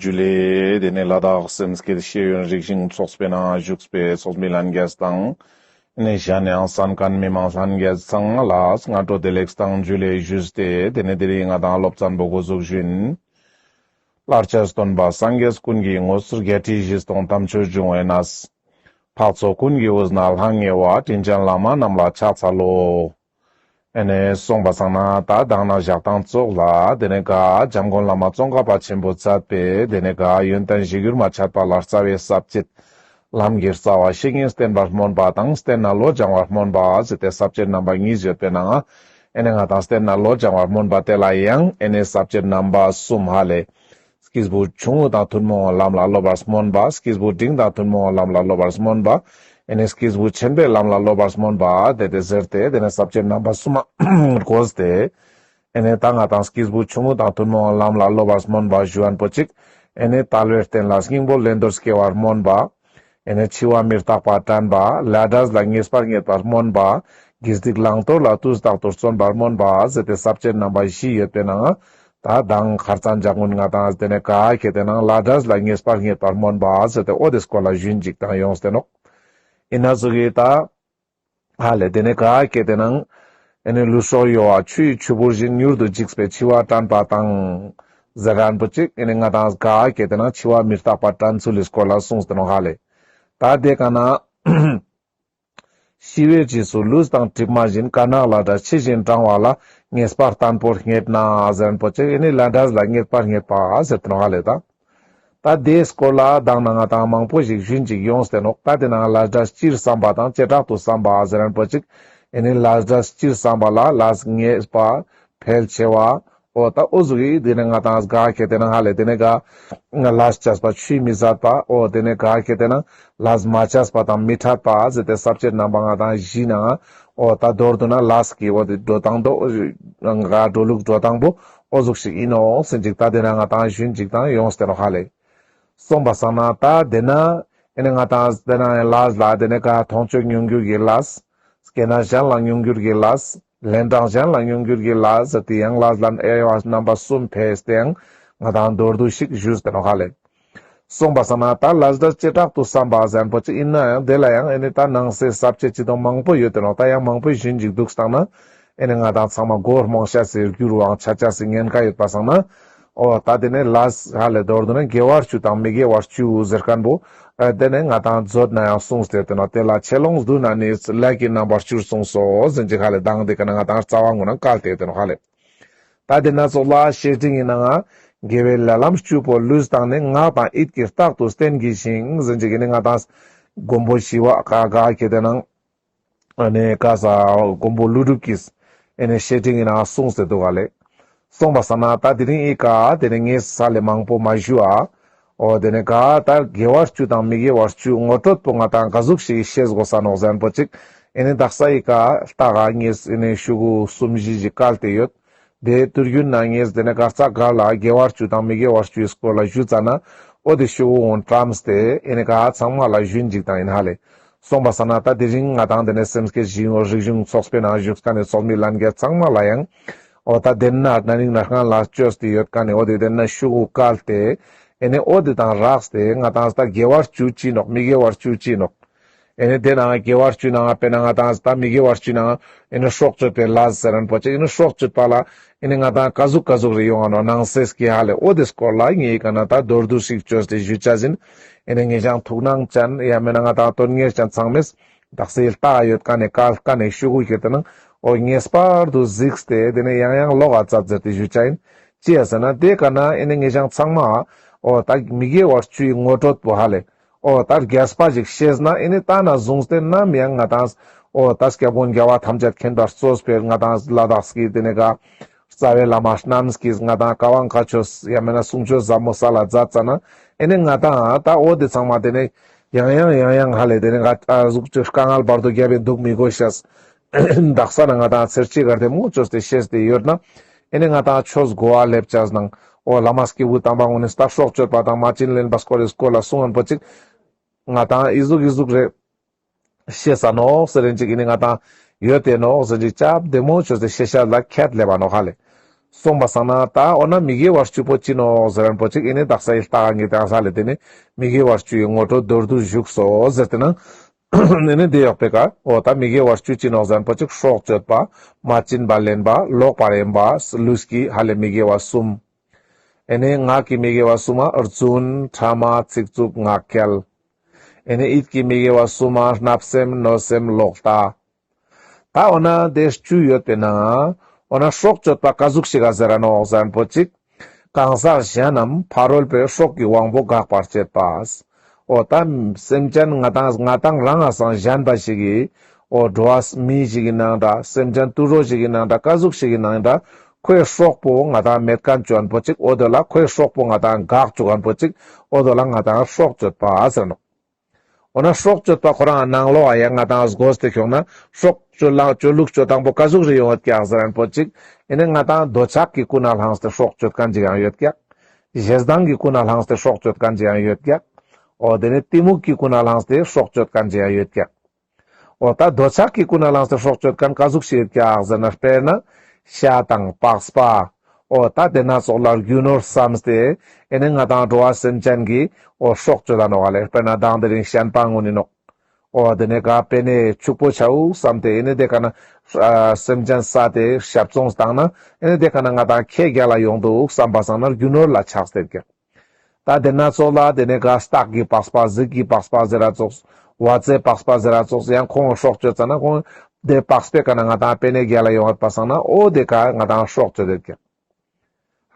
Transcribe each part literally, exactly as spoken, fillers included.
ཇུ་ལེ། དེ་ནས་ལ་དྭགས་སེམས་བསྐྱེད་ཤེས་ཡོན་རིག་གཞུང་ཚོགས་པའི་ནང་བཞུགས་པའི་ཚོགས་མི་ལྷན་རྒྱས་དང་། དེ་ནས་གཞན་ཡང་གསན་མཁན་མི་མང་ལྷན་རྒྱས་ཚང་མ་ལ་སྔ་དྲོ་བདེ་ལེགས་དང་ཇུ་ལེ་ཞུས་ཏེ། དེ་ནས་དེ་རིང་ང་དང་སློབ་ཚན་པོ་འགོ་འཛུགས་ཞུ་ཡིན། བླ་རྒྱ་སྟོན་པ་སངས་རྒྱས་ཀུན་གྱི་ངོ་བོ། བརྒྱད་ཁྲི་བཞི་སྟོང་དམ་ཆོས་འབྱུང་བའི་གནས། འཕགས་ཚོགས་ཀུན་གྱི་དབུས་ན་ལྷང་ངེ་བ། དྲིན་ཅན་བླ་མ་རྣམས་ལ་ཕྱག་འཚལ་ལོ། ཨེ་ནས་སོང་པ་སང་ན་ད་དང་ན་ཞག་དང་ཙོགས་ལ་དེ་ནས་ག་འཇམ་མགོན་བླ་མ་ཙོང་ཁ་པ་ཆེན་པོས་མཛད་པའི་དེ་ནས་ག་ཡོན་ཏན་གཞིར་གྱུར་མ་ཆད་པ་ལ་རྩ་བའི་ས་བཅད། ལམ་གྱི་རྩ་བ་བཤེས་གཉེན་བསྟེན་པར་སྨོན་པ་དང་བསྟེན་ནས་བློ་སྦྱང་བར་སྨོན་པ་ཟེར་ཏེ་ས་བཅད་རྣམ་པ་གཉིས་ཡོད་པའི་ནང་ཨེ་ནས་ང་དང་བསྟེན་ནས་བློ་སྦྱང་བར་སྨོན་པ་དེ་ལ་ཡང་ཨེ་ནས་ས་བཅད་རྣམ་པ་གསུམ་ཧ་ལེ། སྐྱེས་བུ་ཆུང་ངུ་དང་ཐུན་མོང་བའི་ལམ་ལ་སློབ་པར་སྨོན་པ། སྐྱེས་བུ་འབྲིང་དང་ཐུན་མོང་བའི་ལམ་ལ་སློབ་པར་སྨོན་པ། ཨེ་ནས་སྐྱེས་བུ་ཆེན་པོའི་ལམ་ལ་སློབ་པར་སྨོན་པ་དེ་དེ་ཟེར་ཏེ་དེ་ནས་ས་བཅད་རྣམ་པ་གསུམ་མ་བགོས་ཏེ། ཨེ་ནས་ད་ང་དང་སྐྱེས་བུ་ཆུང་ངུ་དང་ཐུན་མོང་བའི་ལམ་ལ་སློབ་པར་སྨོན་པ་ཞུ་མཁན་པོ་ཅིག་ཨེ་ནས་དལ་བའི་རྟེན་ལ་སྙིང་པོ་ལེན་འདོད་སྐྱེ་བར་སྨོན་པ། ཨེ་ནས་འཆི་བ་མི་རྟག་པ་དྲན་པ། ལས་འབྲས་ལ་ངེས་པ་རྙེད་པར་སྨོན་པ། དགེ་སྡིག་བླང་དོར་ལ་དུས་རྟག་ཏུ་བརྩོན་པར་སྨོན་པ་ཟེར་ཏེ་ས་བཅད་རྣམ་པ་བཞི་ཡོད་པའི་ནང་ད་དང་ཁར་ཙན་འཇག་ངུན་ང་དང་དེ་ནས་ག་ཁེ་དེ་ནང་ལས་འབྲས་ལ་ངེས་པ་རྙེད་པར་སྨོན་པ་ཟེར་ཏེ་འོ་དེ་སྐོར་ལ་ཞུན་ཅིག་དང་ཡོངས་ཏེ་ནོག་ཨིན་ན་ཟུག་གི་ད་ཧ་ལེ་དེ་ནས་ག་ཁེ་དེ་ནང་ཨེ་ནས་ལུས་སྲོག་གཡོ་བ། ཆུ་ཡི་ཆུ་བུར་བཞིན་མྱུར་དུ་འཇིག་པའི་འཆི་བ་དྲན་པ་དང་ཟེར་མཁན་པོ་ཅིག་ཨེ་ནས་ང་དང་ག་ཁེ་དེ་ནང་འཆི་བ་མི་རྟག་པ་དྲན་ཚུལ་ལི་སྐོར་ལ་གསུངས་ཏེ་ནོག་ཧ་ལེ། ད་དེ་ག་ན་ཤི་བའི་རྗེས་སུ་ལུས་དང་གྲིབ་མ་བཞིན། དཀར་ནག་ལས་འབྲས་ཕྱི་བཞིན་འབྲང་བ་ལ། ངེས་པ་བརྟན་པོར་རྙེད་ན་ཟེར་མཁན་པོ་ཅིག་ཨེ་ནས་ལས་འབྲས་ལ་ངེས་པ་རྙེད་པ་ཟེར་ཏེ་ནོག་ཧ་ལེ་ད། ད་དེའི་སྐོར་ལ་དང་ན་ང་དང་མང་པོ་ཞིག་ཞུན་ཅིག་ཡོངས་ཏེ་ནོག་ད་དེ་ནང་ལས་འབྲས་སྤྱིར་བསམ་པ་དང་བྱེ་བྲག་ཏུ་བསམ་པ་ཟེར་མཁན་པོ་ཅིག་ཨེ་ནས་ལས་འབྲས་སྤྱིར་བསམ་པ་ལ་ལས་ངེས་པ་ཕལ་ཆེ་བ། འོ་ད་འོ་ཟུག་གི་དེ་ནས་ང་དང་ག་ཁེ་དེ་ནང་ཧ་ལེ་དེ་ནས་ག་ལས་བྱས་པ་ཆུད་མི་ཟ་བ། འོ་དེ་ནས་ག་ཁེ་དེ་ནང་ལས་མ་བྱས་པ་དང་མི་འཕྲད་པ་ཟེར་ཏེ་ས་བཅད་རྣམ་པ་ང་དང་བཞི་ནང་འོ་ད་མདོར་བསྡུ་ན་ལས་ཀྱི་འོ་དེ་འགྲོ་སྟངས་པོ་ང་འགྲོ་ལུགས་འགྲོ་སྟངས་པོ་འོ་ཟུག་ཞིག་ཨིན་ནོག་ཟེར་ཅིག་ད་དེ་ནང་ང་དང་ཞུན་ཅིག་དང་ཡོངས་ཏེ་ནོག་ཧ་ལེ། སོང་པ་སང་ན་ད་དེ་ན་ཨེ་ནས་ང་དང་དེ་ན་ལས་ལ་དེ་ནས་ག་མཐོང་ཆོས་མྱོང་འགྱུར་གྱི་ལས། སྐྱེ་གནས་གཞན་ལ་མྱོང་འགྱུར་གྱི་ལས། ལན་གྲངས་གཞན་ལ་མྱོང་འགྱུར་གྱི་ལས་ཟེར་ཏེ་ཡང་ལས་ལ་དབྱེ་བ་རྣམ་པ་གསུམ་ཕེས་ཏེ་ཡང་ང་དང་མདོར་བསྡུས་ཤིག་ཞུས་ཏེ་ནོག་ཧ་ལེ། སོང་པ་སང་ན་ད་ལས་འབྲས་བྱེ་བྲག་ཏུ་བསམ་པ་ཟེར་མཁན་པོ་ཅིག་ཨིན་ན་ཡང་དེ་ལ་ཡང་ཨེ་ནས་ད་ནང་གསེས་ས་བཅད་ཅི་དང་མང་པོ་ཡོད་དེ་ནོག་ད་ཡང་མང་པོ་ཞུན་ཅིག་འདུག་སྟེ་ན་ཨེ་ནས་ང་དང་ཚང་མ་མགོ་རྨོངས་ཤེས་སི་འགྱུར་བའང་ཆ་ཆེས་སི་ཉེན་ཁ་ཡོད་པ་སང་ན། འོ་ད་དེ་ནས་ལས་ཧ་ལེ་མདོར་བསྡུ་ན་དགེ་བ་བཅུ་དང་མི་དགེ་བ་བཅུ་ཟེར་མཁན་པོ་ཨ་དེ་ནས་ང་དང་མཛོད་ན་ཡང་གསུངས་ཏེ་ཡོད་དེ་ནོག་དེ་ལ་ཆེ་ལོང་བསྡུ་ན་ནི་ལས་ཀྱི་རྣམ་པ་བཅུར་གསུངས་སོ་ཟེར་ཅིག་ཧ་ལེ་དང་དེ་ཀ་ན་ང་དང་རྩ་བ་ངོ་ན་བཀལ་ཏེ་ཡོད་དེ་ནོག་ཧ་ལེ། ད་དེ་ན་ཙོགས་ལ་བཤེས་སྤྲིང་ཡིན་ནའང་དགེ་བའི་ལས་ལམ་བཅུ་པོ་ལུས་བཏང་ནས་ངག་དང་ཡིད་ཀྱིས་རྟག་ཏུ་བསྟེན་གྱིས་ཤིག་ཟེར་ཅིག་ཨེ་ནས་ང་དང་མགོན་པོ་ཞི་བ་ག་ག་ཁེ་དེ་ནང་ཨ་ནི་ཀ་ས་མགོན་པོ་ཀླུ་སྒྲུབ་ཀྱིས་ཨེ་ནི་བཤེས་སྤྲིང་ཡིན་ན་གསུངས་ཏེ་འདུག་ག་ལེ། གསུངས་པ་སང་ན་ད་དེ་རིང་ཨི་ཀ་དེ་ནི་ངས་ས་ལེ་མང་པོ་མ་ཞུ་ཨ། འོ་དེ་ནི་ག་ད་དགེ་བ་བཅུ་དང་མི་དགེ་བ་བཅུ་ངོ་སྤྲོད་པོ་ང་དང་ག་ཟུག་ཞིག་ཤེས་དགོས་ས་ནོག་ཟེར་མཁན་པོ་ཅིག་ཨེ་ནི་དག་ས་ཨི་ཀ་ལྟ་ག་ངས་ཨེ་ནི་ཤུ་གུ་གསུམ་བཞི་ཞིག་བཀལ་ཏེ་ཡོད། དེ་དུས་རྒྱུན་ན་ངས་དེ་ནི་ག་ས་ག་ལ་དགེ་བ་བཅུ་དང་མི་དགེ་བ་བཅུའི་སྐོར་ལ་ཞུ་ཙ་ན་འོ་དེ་ཤུ་གུ་འོང་བཀྲམས་ཏེ་ཨེ་ནི་ག་ཚང་མ་ལ་ཞུན་ཅིག་དང་ཡིན་ཧ་ལེ། སོང་པ་སང་ན་ད་དེ་རིང་ང་དང་དེ་ནས་སེམས་བསྐྱེད་ཞི་གཡོག་རིག་གཞུང་ཚོགས་པའི་ནང་བཞུགས་མཁན་ནི་ཚོགས་མི་ལྷན་རྒྱས་ཚང་མ་ལ་ཡང་འོ་ད་དེ་ན་ན་ནིང་ན་སྔན་ལ་བཅོས་ཏེ་ཡོད་མཁན་ནི་འོ་དེ་དེ་ན་ཤུ་གུ་བཀལ་ཏེ་ཨེ་ནི་འོ་དེ་དང་རགས་ཏེ་ང་དང་ད་དགེ་བ་བཅུ་ཅི་ནོག་མི་དགེ་བ་བཅུ་ཅི་ནོག་ཨེ་ནི་དེ་ནང་དགེ་བ་བཅུ་ནང་དཔེར་ན་ང་དང་ད་མི་དགེ་བ་བཅུ་ནང་ཨེ་ནི་སྲོག་གཅོད་པའི་ལས་ཟེར་མཁན་པོ་ཅིག་ཨེ་ནི་སྲོག་གཅོད་པ་ལ་ཨེ་ནི་ང་དང་ག་ཟུག་ག་ཟུག་རེ་ཡོང་ང་ནོག་ནང་གསེས་ཀྱི་ཧ་ལེ་འོ་དེ་སྐོར་ལ་ངས་ཨི་ཀ་ན་ད་མདོར་བསྡུས་ཤིག་བཅོས་ཏེ་ཞུ་ཅེས་ཡིན། ཨེ་ནི་ངེད་ཅག་ཐུགས་སྣང་ཅན་ཡང་མེད་ན་ང་དང་དོན་གཉེར་ཅན་ཚང་མས་དག་སའི་ལྟ་ཡོད་མཁན་ནི་བཀལ་མཁན་ནི་ཤུ་གུ་ཁྱེར་ཏེ་ནང་འོ་ངེས་པར་དུ་གཟིགས་ཏེ་དེ་ནས་ཡང་ཡང་ཀློག་ག་མཛད་ཟེར་ཏེ་ཞུ་ཅེས་ཡིན། ཅི་ཡ་ཟེར་ན་དེ་ཀ་ན་ཨེ་ནི་ངེད་ཅག་ཚང་མ་འོ་ད་མི་དགེ་བ་བཅུའི་ངོ་སྤྲོད་པོ་ཧ་ལེ་འོ་ད་རྒྱས་པ་ཞིག་ཤེས་ན་ཨེ་ནི་ད་ན་བཟུང་སྟེ་ནམ་ཡང་ང་དང་འོ་ད་སྐྱབས་མགོན་རྒྱལ་བ་ཐམས་ཅད་མཁྱེན་པས་གཙོས་པའི་ང་དང་ལ་དྭགས་ཀྱི་དེ་ནས་ག་རྩ་བའི་བླ་མ་རྣམས་ཀྱིས་ང་དང་བཀའ་དབང་བཀའ་ཆོས་ཡང་མེད་ན་གསུང་ཆོས་ཟབ་མོ་སལ་ལ་མཛད་ཙ་ན་ཨེ་ནི་ང་དང་ད་འོ་དེ་ཚང་མ་དེ་ནས་ཡང་ཡང་ཡང་ཡང་ཧ་ལེ་དེ་ནས་ང་ཨ་ཟུག་ཅིག་དཀའ་ངལ་བར་དུ་རྒྱབ་པའི་འདུག་མི་དགོས་ཤེས། དག་ས་ན་ང་དང་ཚེར་ཅིག་གར་དེ་མོ་བཅོས་ཏེ་ཤེས་ཏེ་ཡོད་ན་ཨེ་ནི་ང་དང་ཆོས་གོ་བ་ལེབ་ཅེས་ནང་འོ་བླ་མ་སྐྱེས་བུ་དམ་པ་ངོ་ནས་ད་སྲོག་གཅོད་པ་དང་མ་བྱིན་ལེན་པ་སྐོར་རེ་སྐོར་ལ་གསུང་མཁན་པོ་ཅིག་ང་དང་ཨི་ཟུག་ཨི་ཟུག་རེ། ཤེས་ས་ནོག་ཟེར་རིན་ཅིག་ཨེ་ནི་ང་དང་ཡོད་དེ་ནོག་ཟེར་ཅིག་ཅབ་བདེ་མོ་བཅོས་ཏེ་ཤེས་ཤེས་ལ་ཁྱད་ལེབ་བ་ནོག་ཧ་ལེ། སོང་པ་སང་ན་ད་འོ་ན་མི་དགེ་བ་བཅུ་པོ་ཅི་ནོག་ཟེར་རན་པོ་ཅིག་ཨེ་ནེ་དག་ས་ཡི་ལྟ་ག་ངེ་དང་ས་ལེ་དེ་ནེ་མི་དགེ་བ་བཅུ་ཡི་ངོ་སྤྲོད་མདོར་བསྡུས་བཞུགས་སོ་ཟེར་ཏེ་ན། ཨེ་ནེ་དེ་ཡོག་པེ་ཀ་འོ་ད་མི་དགེ་བ་བཅུ་ཅི་ནོག་ཟེར་རན་པོ་ཅིག་སྲོག་གཅོད་པ། མ་བྱིན་པ་ལེན་པ། ལོག་པར་གཡེམ་པ། ལུས་ཀྱི་ཧ་ལེ་མི་དགེ་བ་གསུམ། ཨེ་ནེ་ངག་གི་མི་དགེ་བ་གསུམ་མ་རྫུན། ཕྲ་མ། ཚིག་རྩུབ། ངག་འཁྱལ། ཨེ་ནེ་ཡིད་ཀྱི་མི་དགེ་བ་གསུམ་མ་བརྣབ་སེམས། གནོད་སེམས། ལོག་ལྟ། ད་འོ་ན་དེ་བཅུ་ཡོད་པེ་ན། འོ་ན་སྲོག་གཅོད་པ་ཀ་ཟུག་ཞིག་ག་ཟེར་ར་ནོག་ཟེར་རན་པོ་ཅིག་གང་ཟག་གཞན་ནམ་ཕ་རོལ་པོའི་སྲོག་གི་དབང་པོ་འགག་པར་བྱེད་པ། འོ་ད་སེམས་ཅན་ང་དང་ང་དང་རང་ང་སང་གཞན་པ་ཞིག་གི་འོ་འགྲོ་བ་མི་ཞིག་གི་ནང་འདྲ་སེམས་ཅན་དུད་འགྲོ་ཞིག་གི་ནང་འདྲ་ཀ་ཟུག་ཞིག་གི་ནང་འདྲ་ཁོའི་སྲོག་པོ་ང་དང་མེད་མཁན་བཅོ་རན་པོ་ཅིག་འོ་དོ་ལ་ཁོའི་སྲོག་པོ་ང་དང་འགག་བཅུག་མཁན་པོ་ཅིག་འོ་དོ་ལ་ང་དང་སྲོག་གཅོད་པ་ཟེར་ནོག་འོ་ན་སྲོག་གཅོད་པ་ཁོ་རང་ནང་ལོགས་ཡ་ང་དང་སྒོས་ཏེ་ཁྱོང་ན་སྲོག་གཅོད་ལ་གཅོད་ལུགས་གཅོད་སྟངས་པོ་ཀ་ཟུག་རེ་ཡོང་བ་ཀྱག་ཟེར་རན་པོ་ཅིག་ཨེ་ནེ་ང་དང་འདོད་ཆགས་ཀྱི་ཀུན་ནས་བསླངས་ཏེ་སྲོག་གཅོད་མཁན་ཅིག་ཡང་ཡོད་ཀྱག་ཞེ་སྡང་གི་ཀུན་ནས་བསླངས་ཏེ་སྲོག་གཅོད་མཁན་ཅིག་ཡང་ཡོད་ཀྱག་འོ་དེ་ནེ་གཏི་མུག་གི་ཀུན་ནས་བསླངས་ཏེ་སྲོག་གཅོད་མཁན་ཅིག་ཡང་ཡོད་ཀྱག་འོ་ད་འདོད་ཆགས་ཀྱི་ཀུན་ནས་བསླངས་ཏེ་སྲོག་གཅོད་མཁན་ཀ་ཟུག་ཞིག་ཡོད་ཀྱག་ཟེར་ན་དཔེར་ན་ཤ་དང་པགས་པ། འོ་ད་དེ་ན་ཙོགས་ལ་རྒྱུ་ནོར་བསམས་ཏེ་ཨེ་ནེ་ང་དང་འགྲོ་བ་སེམས་ཅན་གྱི་འོ་སྲོག་གཅོད་ད་ནོག་ལེ། དཔེར་ན་དང་དེ་རིང་ཤན་པ་གུན་ནི་ནོག་འོ་དེ་ནེ་ག་དཔེ་ནེ་ཕྱུག་པོ་ཆའུ་བསམས་ཏེ་ཨེ་ནེ་དེ་ཀ་ན་ཨ་སེམས་ཅན་བསད་དེ་ཞབས་བཙོངས་བཏང་ན་ཨེ་ནེ་དེ་ཀ་ན་ང་དང་ཁེ་རྒྱལ་ལ་ཡོང་འདུག་བསམ་པ་སང་ན་རྒྱུ་ནོར་ལ་ཆགས་ཏེ་ཀྱག་ད་དེ་ན་ཙོགས་ལ་དེ་ནེ་ག་སྟག་གི་པགས་པ་གཟིག་གི་པགས་པ་ཟེར་ར་ཙོགས་བ་ཙའི་པགས་པ་ཟེར་ར་ཙོགས་ཡང་ཁོང་སྲོག་གཅོད་ཙ་ན་ཁོང་དེ་པགས་པའི་ཀ་ན་ང་དང་དཔེ་ནེ་རྒྱལ་ལ་ཡོང་བ་པ་སང་ན་འོ་དེ་ཀ་ང་དང་སྲོག་གཅོད་དེ་ཀྱག་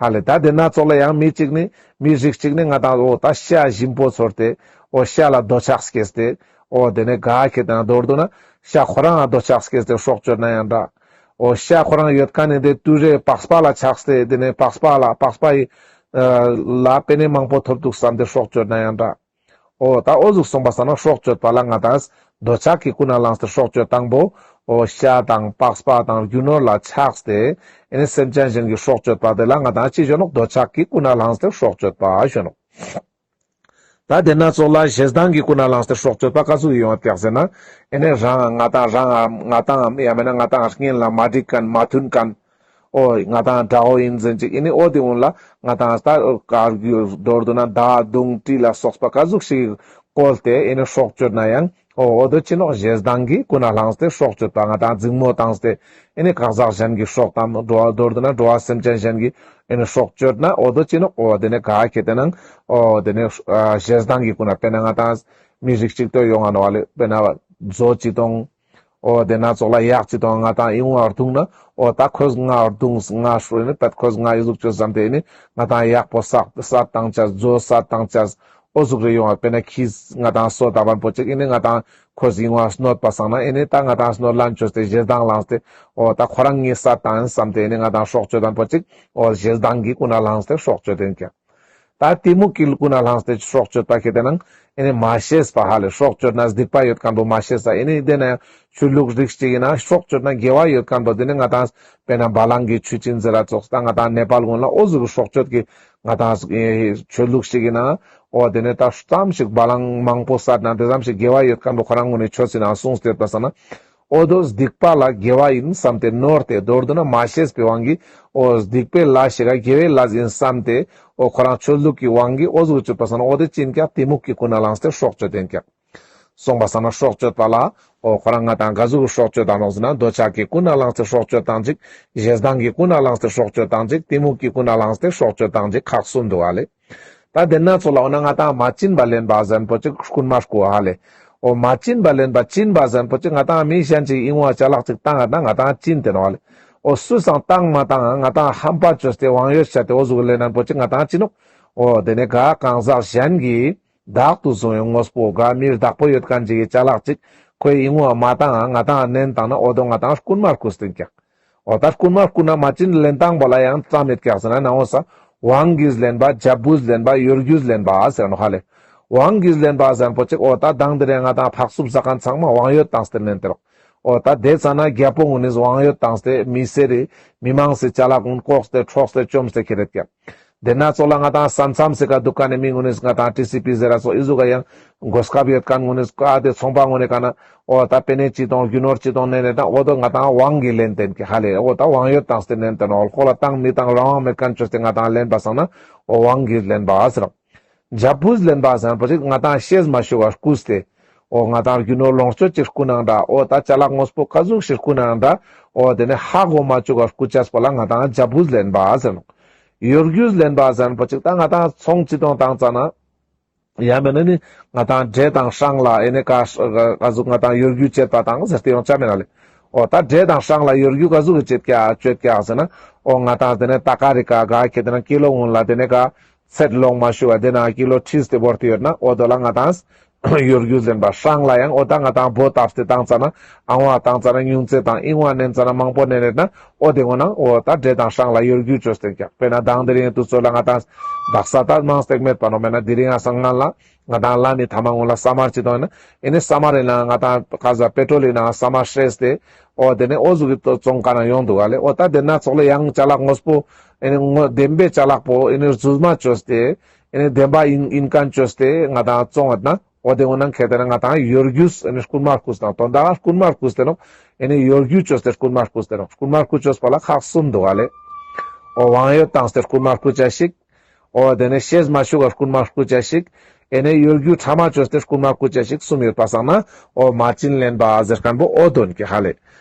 ཧ་ལེ་ད་དེ་ན་ཙོགས་ལ་ཡང་མི་གཅིག་ནི་མི་རིགས་གཅིག་ནི་ང་དང་འོ་ད་ཤ་ཞིམ་པོ་ཚོར་ཏེ་འོ་ཤ་ལ་འདོད་ཆགས་སྐྱེས་ཏེ་འོ་དེ་ནེ་ག་ཁེ་དེ་ན་མདོར་བསྡུ་ན་ཤ་ཁོ་རང་ང་འདོད་ཆགས་སྐྱེས་ཏེ་སྲོག་གཅོད་ན་ཡང་འདྲ། འོ་ཤ་ཁོ་རང་ཡོད་མཁན་ནི་དེ་དུད་འགྲོའི་པགས་པ་ལ་ཆགས་ཏེ་དེ་ནེ་པགས་པ་ལ་པགས་པ་ཡི་ལ་དཔེ་ནེ་མང་པོ་ཐོབ་འདུག་བསམས་ཏེ་སྲོག་གཅོད་ན་ཡང་འདྲ། འོ་ད་འོ་ཟུག་སོང་པ་སང་ན་སྲོག་གཅོད་པ་ལ་ང་དང་འདོད་ཆགས་ཀྱི་ཀུན་ནས་བསླངས་ཏེ་སྲོག་གཅོད་སྟངས་པོ་འོ་ཤ་དང་པགས་པ་དང་རྒྱུ་ནོར་ལ་ཆགས་ཏེ་ཨེ་ནེ་སེམས་ཅན་གཞན་གྱི་སྲོག་གཅོད་པ་དེ་ལ་ང་དང་ཅི་ཞུ་ནོག་འདོད་ཆགས་ཀྱི་ཀུན་ནས་བསླངས་ཏེ་སྲོག་གཅོད་པ་ཞུ་ནོག་ད་དེ་ན་ཙོགས་ལ་ཞེ་སྡང་གི་ཀུན་ནས་བསླངས་ཏེ་སྲོག་གཅོད་པ་ཀ་ཟུག་ཡོང་བ་ཀྱག་ཟེར་ན་ཨེ་ནེ་རང་ང་དང་རང་ང་དང་ཡང་མེད་ན་ང་དང་གཉེན་ལ་མ་འགྲིག་མཁན་མ་མཐུན་མཁན། འོ་ང་དང་དགྲ་བོ་ཡིན་ཟེར་ཅིག་ཨེ་ནེ་འོ་དེ་གུན་ལ་ང་དང་ད་གར་རྒྱུ་མདོར་བསྡུ་ན་མདའ་མདུང་གྲི་ལ་སོགས་པ་ཀ་ཟུག་ཞིག་བཀོལ་ཏེ་ཨེ་ནེ་སྲོག་གཅོད་ན་ཡང་འོ་འོ་དོ་ཅི་ནོག་ཞེ་སྡང་གི་ཀུན་ནས་བསླངས་ཏེ་སྲོག་གཅོད་པ་ང་དང་འཛིང་མོ་བཏང་སྟེ་ཨེ་ནེ་གང་ཟག་གཞན་གྱི་སྲོག་དང་འགྲོ་བ་མདོར་བསྡུ་ན་འགྲོ་བ་སེམས་ཅན་གཞན་གྱི་ཨེ་ནེ་སྲོག་གཅོད་ན་འོ་དོ་ཅི་ནོག་འོ་དེ་ནེ་ག་ཁེ་དེ་ནང་འོ་དེ་ནེ་ཞེ་སྡང་གི་ཀུན་ནས་དཔེར་ན་ང་དང་མི་རིགས་གཅིག་ཏུ་ཡོང་ང་ནོག་ལེ། དཔེར་ན་མཛོ་ཅི་དང་འོ་དེ་ན་ཙོགས་ལ་གཡག་ཅི་དང་ང་དང་ཨི་བོ་རྡུང་ན་འོ་ད་ཁོས་ང་རྡུང་ང་ཤོར་ནི་པད་ཁོས་ང་ཨི་ཟུག་ཅོས་བསམས་ཏེ་ཨེ་ནེ་ང་དང་གཡག་པོ་བསད་བསད་བཏང་ཅས་མཛོ་བསད་བཏང་ཅས་འོ་ཟུག་རེ་ཡོང་བ་དཔེར་ན་ཁྱི་ང་དང་སོ་ད་བན་པོ་ཅིག་ཨེ་ནེ་ང་དང་ཁོས་ཨི་བོ་གནོད་པ་སང་ན་ཨེ་ནེ་ད་ང་དང་གནོད་ལན་ཅོས་ཏེ་ཞེ་སྡང་ལངས་ཏེ་འོ་ད་ཁོ་རང་ངས་བསད་བཏང་ཡིན་བསམས་ཏེ་ཨེ་ནེ་ང་དང་སྲོག་གཅོད་བན་པོ་ཅིག་འོ་ཞེ་སྡང་གི་ཀུན་ནས་བསླངས་ཏེ་སྲོག་གཅོད་དེ་ཀྱག་ད་གཏི་མུག་གི་ཀུན་ནས་བསླངས་ཏེ་སྲོག་གཅོད་པ་ཁེ་དེ་ནང་ཨེ་ནེ་མ་ཤེས་པ་ཧ་ལེ་སྲོག་གཅོད་ན་སྡིག་པ་ཡོད་མཁན་པོ་མ་ཤེས་ས་ཨེ་ནེ་དེ་ན་ཡང་ཆོས་ལུགས་རིགས་གཅིག་ཡིན་ན་སྲོག་གཅོད་ན་དགེ་བ་ཡོད་མཁན་པོ་དེ་ནེ་ང་དང་དཔེར་ན་བ་ལང་གི་ཆུ་ཆེན་ཟེར་ར་ཙོགས་ད་ང་དང་ནེ་པཱལ་གུན་ལ་འོ་ཟུག་སྲོག་གཅོད་ཀྱི་ང་དང་ཆོས་ལུགས་ཤིག་ཡིན་ན་འོ་དེ་ནེ་ད་ཙམ་ཞིག་བ་ལང་མང་པོ་བསད་ན་དེ་ཙམ་ཞིག་དགེ་བ་ཡོད་མཁན་པོ་ཁོ་རང་གུན་ནི་ཆོས་ཟེར་ན་གསུངས་ཏེ་ཡོད་པ་སང་ན། འོ་དོ་སྡིག་པ་ལ་དགེ་བ་ཡིན་བསམས་ཏེ་ནོར་ཏེ་མདོར་བསྡུ་ན་མ་ཤེས་པའི་དབང་གིས་འོ་སྡིག་པའི་ལས་ཤིག་ག་དགེ་བའི་ལས་ཡིན་བསམས་ཏེ་འོ་ཁོ་རང་ཆོས་ལུགས་ཀྱི་དབང་གིས་འོ་ཟུག་ཅོས་པ་སང་ན་འོ་དེ་ཅི་ཡིན་ཀྱག་གཏི་མུག་གི་ཀུན་ནས་བསླངས་ཏེ་སྲོག་གཅོད་དེ་ཡིན་ཀྱག་སོང་པ་སང་ན་སྲོག་གཅོད་པ་ལ་འོ་ཁོ་རང་ང་དང་ག་ཟུག་སྲོག་གཅོད་དང་ནོག་ཟེར་ན་འདོད་ཆགས་ཀྱི་ཀུན་ནས་བསླངས་ཏེ་སྲོག་གཅོད་དང་ཅིག་ཞེ་སྡང་གི་ཀུན་ནས་བསླངས་ཏེ་སྲོག་གཅོད་དང་ཅིག་གཏི་མུག་གི་ཀུན་ནས་བསླངས་ཏེ་སྲོག་གཅོད་དང་ཅིག་ཁག་གསུམ་འདུག་ཨ་ལེ། ད་དེ་ན་ཙོགས་ལ་འོ་ན་ང་དང་མ་བྱིན་པ་ལེན་པ་ཟེར་མཁན་པོ་ཅིག་རྐུན་མ་རྐུ་ཧ་ལེ། འོ་མ་བྱིན་པ་ལེན་པ་བྱིན་པ་ཟེར་མཁན་པོ་ཅིག་ང་དང་མི་གཞན་ཅིག་ཨིན་བ་ཅ་ལག་ཅིག་བཏང་ང་ན་ང་དང་བྱིན་ཏེ་ནོག་ཧ་ལེ། འོ་སུ་སང་བཏང་མ་བཏང་ང་དང་ཧམ་པ་ཅོས་ཏེ་དབང་ཡོད་ཆ་ཏེ་འོ་ཟུག་ལེན་མཁན་པོ་ཅིག་ང་དང་ཅི་ནོག་འོ་དེ་ནེ་ག་གང་ཟག་གཞན་གྱིས་བདག་ཏུ་བཟུང་བའི་དངོས་པོ་ག་མིར་བདག་པོ་ཡོད་མཁན་ཅིག་གི་ཅ་ལག་ཅིག་ཁོའི་ཨིན་བ་མ་བཏང་ང་ང་དང་ནན་བཏང་ན་འོ་དོ་ང་དང་རྐུན་མ་རྐུས་ཏེ་ཀྱག་འོ་ད་རྐུན་མ་རྐུ་ན་མ་བྱིན་ལེན་སྟངས་པོ་ལ་ཡང་ཙམ་མེད་ཀྱག་ཟེར་ན་ན་འོ་ས་དབང་གིས་ལེན་པ་རྒྱབ་བུས་ལེན་པ་གཡོ་སྒྱུས་ལེན་པ་ཟེར་ནོག་ཧ་ལེ། དབང་གིས་ལེན་པ་ཟེར་མཁན་པོ་ཅིག་འོ་ད་དང་དེ་རིང་ང་དང་ཕག་སུབ་ཟ་མཁན་ཚང་མ་དབང་ཡོད་བཏང་སྟེ་ལེན་ཏེ་རོག་འོ་ད་དེ་ཙ་ན་རྒྱལ་པོ་གུན་ནི་དབང་ཡོད་བཏང་སྟེ་མི་སེར་རི་མི་མང་སི་ཅ་ལག་གུན་བཀོག་སྟེ་འཕྲོག་སྟེ་བཅོམ་སྟེ་ཁྱེར་རེད་ཀྱག་དེ་ན་ཙོགས་ལ་ང་ཏང་ས་མཚམས་སི་ཀ་འདུག་མཁན་ནི་མི་གུན་ནི་ང་ཏང་ཊི་སི་པི་ཟེར་ར་ཙོགས་ཨི་ཟུག་ག་ཡང་གོ་སྐབས་ཡོད་མཁན་གུན་ནི་ཀ་དེ་ཚོང་པ་གུན་ནི་ཀ་ན་འོ་ད་པེ་ནེ་ཅི་དང་རྒྱུ་ནོར་ཅི་དང་ནེ་ནེ་ད་འོ་དོ་ང་ཏང་དབང་གིས་ལེན་ཏེན་ཀྱི་ཧ་ལེ། འོ་ད་དབང་ཡོད་བཏང་སྟེ་ལེན་ཏེན་ནོག། ཁོ་ལ་བཏང་མི་བཏང་རང་དབང་མེད་མཁན་བཅོས་ཏེ་ང་ཏང་ལེན་པ་སང་ན་འོ་དབང་གིས་ལེན་པ་ཟེར་རོ། འཇབ་བུས་ལེན་པ་ཟེར་ན་པོ་ཅིག་ང་ཏང་ཤེས་མ་ཆུག་ག་རྐུས་ཏེ། འོ་ང་ཏང་རྒྱུ་ནོར་ལོངས་སྤྱོད་ཅིག་རྐུ་ནའང་འདྲ། འོ་ད་ཅ་ལག་དངོས་པོ་ག་ཟུག་ཞིག་རྐུ་ནའང་འདྲ། འོ་དེ་ནེ་ཧ་གོ་མ་ཆུག་ག་རྐུ་ཅེས་པོ་ལ་ང་ཏང་འཇབ་བུས་ལེན་པ་ཟེར་ནོག། གཡོ་སྒྱུས་ལེན་པ་ཟེར་ན་པོ་ཅིག་ད་ང་ཏང་ཚོང་ཅི་དང་བཏང་ཙ་ན། ཡང་མེད་ན་ནི་ང་ཏང་འདྲེ་དང་སྲང་ལ་ཨེ་ནེ་ཀ་ཀ་ཟུག་ང་ཏང་གཡོ་སྒྱུ་བྱེད་པ་དང་ཟེར་ཏེ་ཡོང་ཆ་མེད་ན་ལེ། འོ་ད་འདྲེ་དང་སྲང་ལ་གཡོ་སྒྱུ་ག་ཟུག་གི་བྱེད་ཀྱག་བྱེད་ཀྱག་ཟེར་ན། འོ་ང་ཏང་དེ་ནེ་ད་ག་རི་ཀ་ག་ཁེ་དེ་ན་ཀི་ལོ་གུན་ལ་དེ་ནེ་ཀ་ཚད་ལོངས་མ་ཆུག་ག་དེ་ན་ཀི་ལོ་ཁྲིས་ཏེ་བོར་ཏེ་ཡོད་ན་འོ་དོ་ལ་ང་ཏང་གཡོ་སྒྱུ་ལེན་པ། སྲང་ལ་ཡང་འོ་ད་ང་ཏང་བོ་བཏབ་སྟེ་བཏང་ཙ་ན་ཨང་བ་བཏང་ཙ་ན་ཉུང་ཙེ་དང་ཨིང་བ་ནན་ཙ་ན་མང་པོ་ནན་ནེ་ན་འོ་དེ་གུན་ན་འོ་ད་འདྲེ་དང་སྲང་ལ་གཡོ་སྒྱུ་བཅོས་ཏེན་ཀྱག། དཔེར་ན་དང་དེ་རིང་དུས་ཚོད་ལ་ང་ཏང་དག་ས་ད་མང་སྟེགས་མེད་པ་ནོག། མེད་ན་དེ་རིང་ང་སང་ང་ལ་ང་ཏང་ལ་ནི་ཐ་མ་གུན་ལ་ས་མར་ཅི་དང་ཡིན་ན་ཨེ་ནེ་ས་མར་ཡིན་ན་ང་ཏང་ཁ་ཟ་པེ་ཊྲོལ་ཡིན་ན་ས་མར་བསྲེས་ཏེ་འོ་དེ་ནེ་འོ་ཟུག་གི་བཙོང་མཁན་ཡོང་འདུག་ག་ལེ། འོ་ད་དེ་ན་ཙོགས་ལ་ཡང་ཅ་ལག་དངོས་པོ་ཨེ་ནེ་དངོས་བདེན་པའི་ཅ་ལག་པོ་ཨེ་ནེ་རྫུས་མ་བཅོས་ཏེ་ཨེ་ནེ་བདེན་པ་ཡིན་ཡིན་མཁན་བཅོས་ཏེ་ང་ཏང་བཙོང་ཡོད་ན་འོ་དེ་གུན་ན་ཁེ་དེ་ན་ང་ཏང་གཡོ་སྒྱུས་ཨེ་ནེ་རྐུན་མ་རྐུས་ཏེ་ནོག། དོན་དག་རྐུན་མ་རྐུས་ཏེ་ནོག། ཨེ་ནེ་གཡོ་སྒྱུ་བཅོས་ཏེ་རྐུན་མ་རྐུས་ཏེ་ནོག། རྐུན་མ་རྐུ་བཅོས་པ་ལ་ཁག་གསུམ་འདུག་ག་ལེ། འོ་དབང་ཡོད་བཏང་སྟེ་རྐུན་མ་རྐུ་ཅེས་ཤིག། འོ་དེ་ནེ་ཤེས་མ་ཆུག་ག་རྐུན་མ་རྐུ་ཅེས་ཤིག། ཨེ་ནེ་གཡོ་སྒྱུ་ཕྲ་མ་བཅོས་ཏེ་རྐུན་མ་རྐུ་ཅེས་ཤིག་གསུམ་ཡོད་པ་སང་ན་འོ་མ་བྱིན་ལེན་པ་ཟེར་མཁན་པོ་འོ་དོན་ཀྱི་ཧ་ལེ།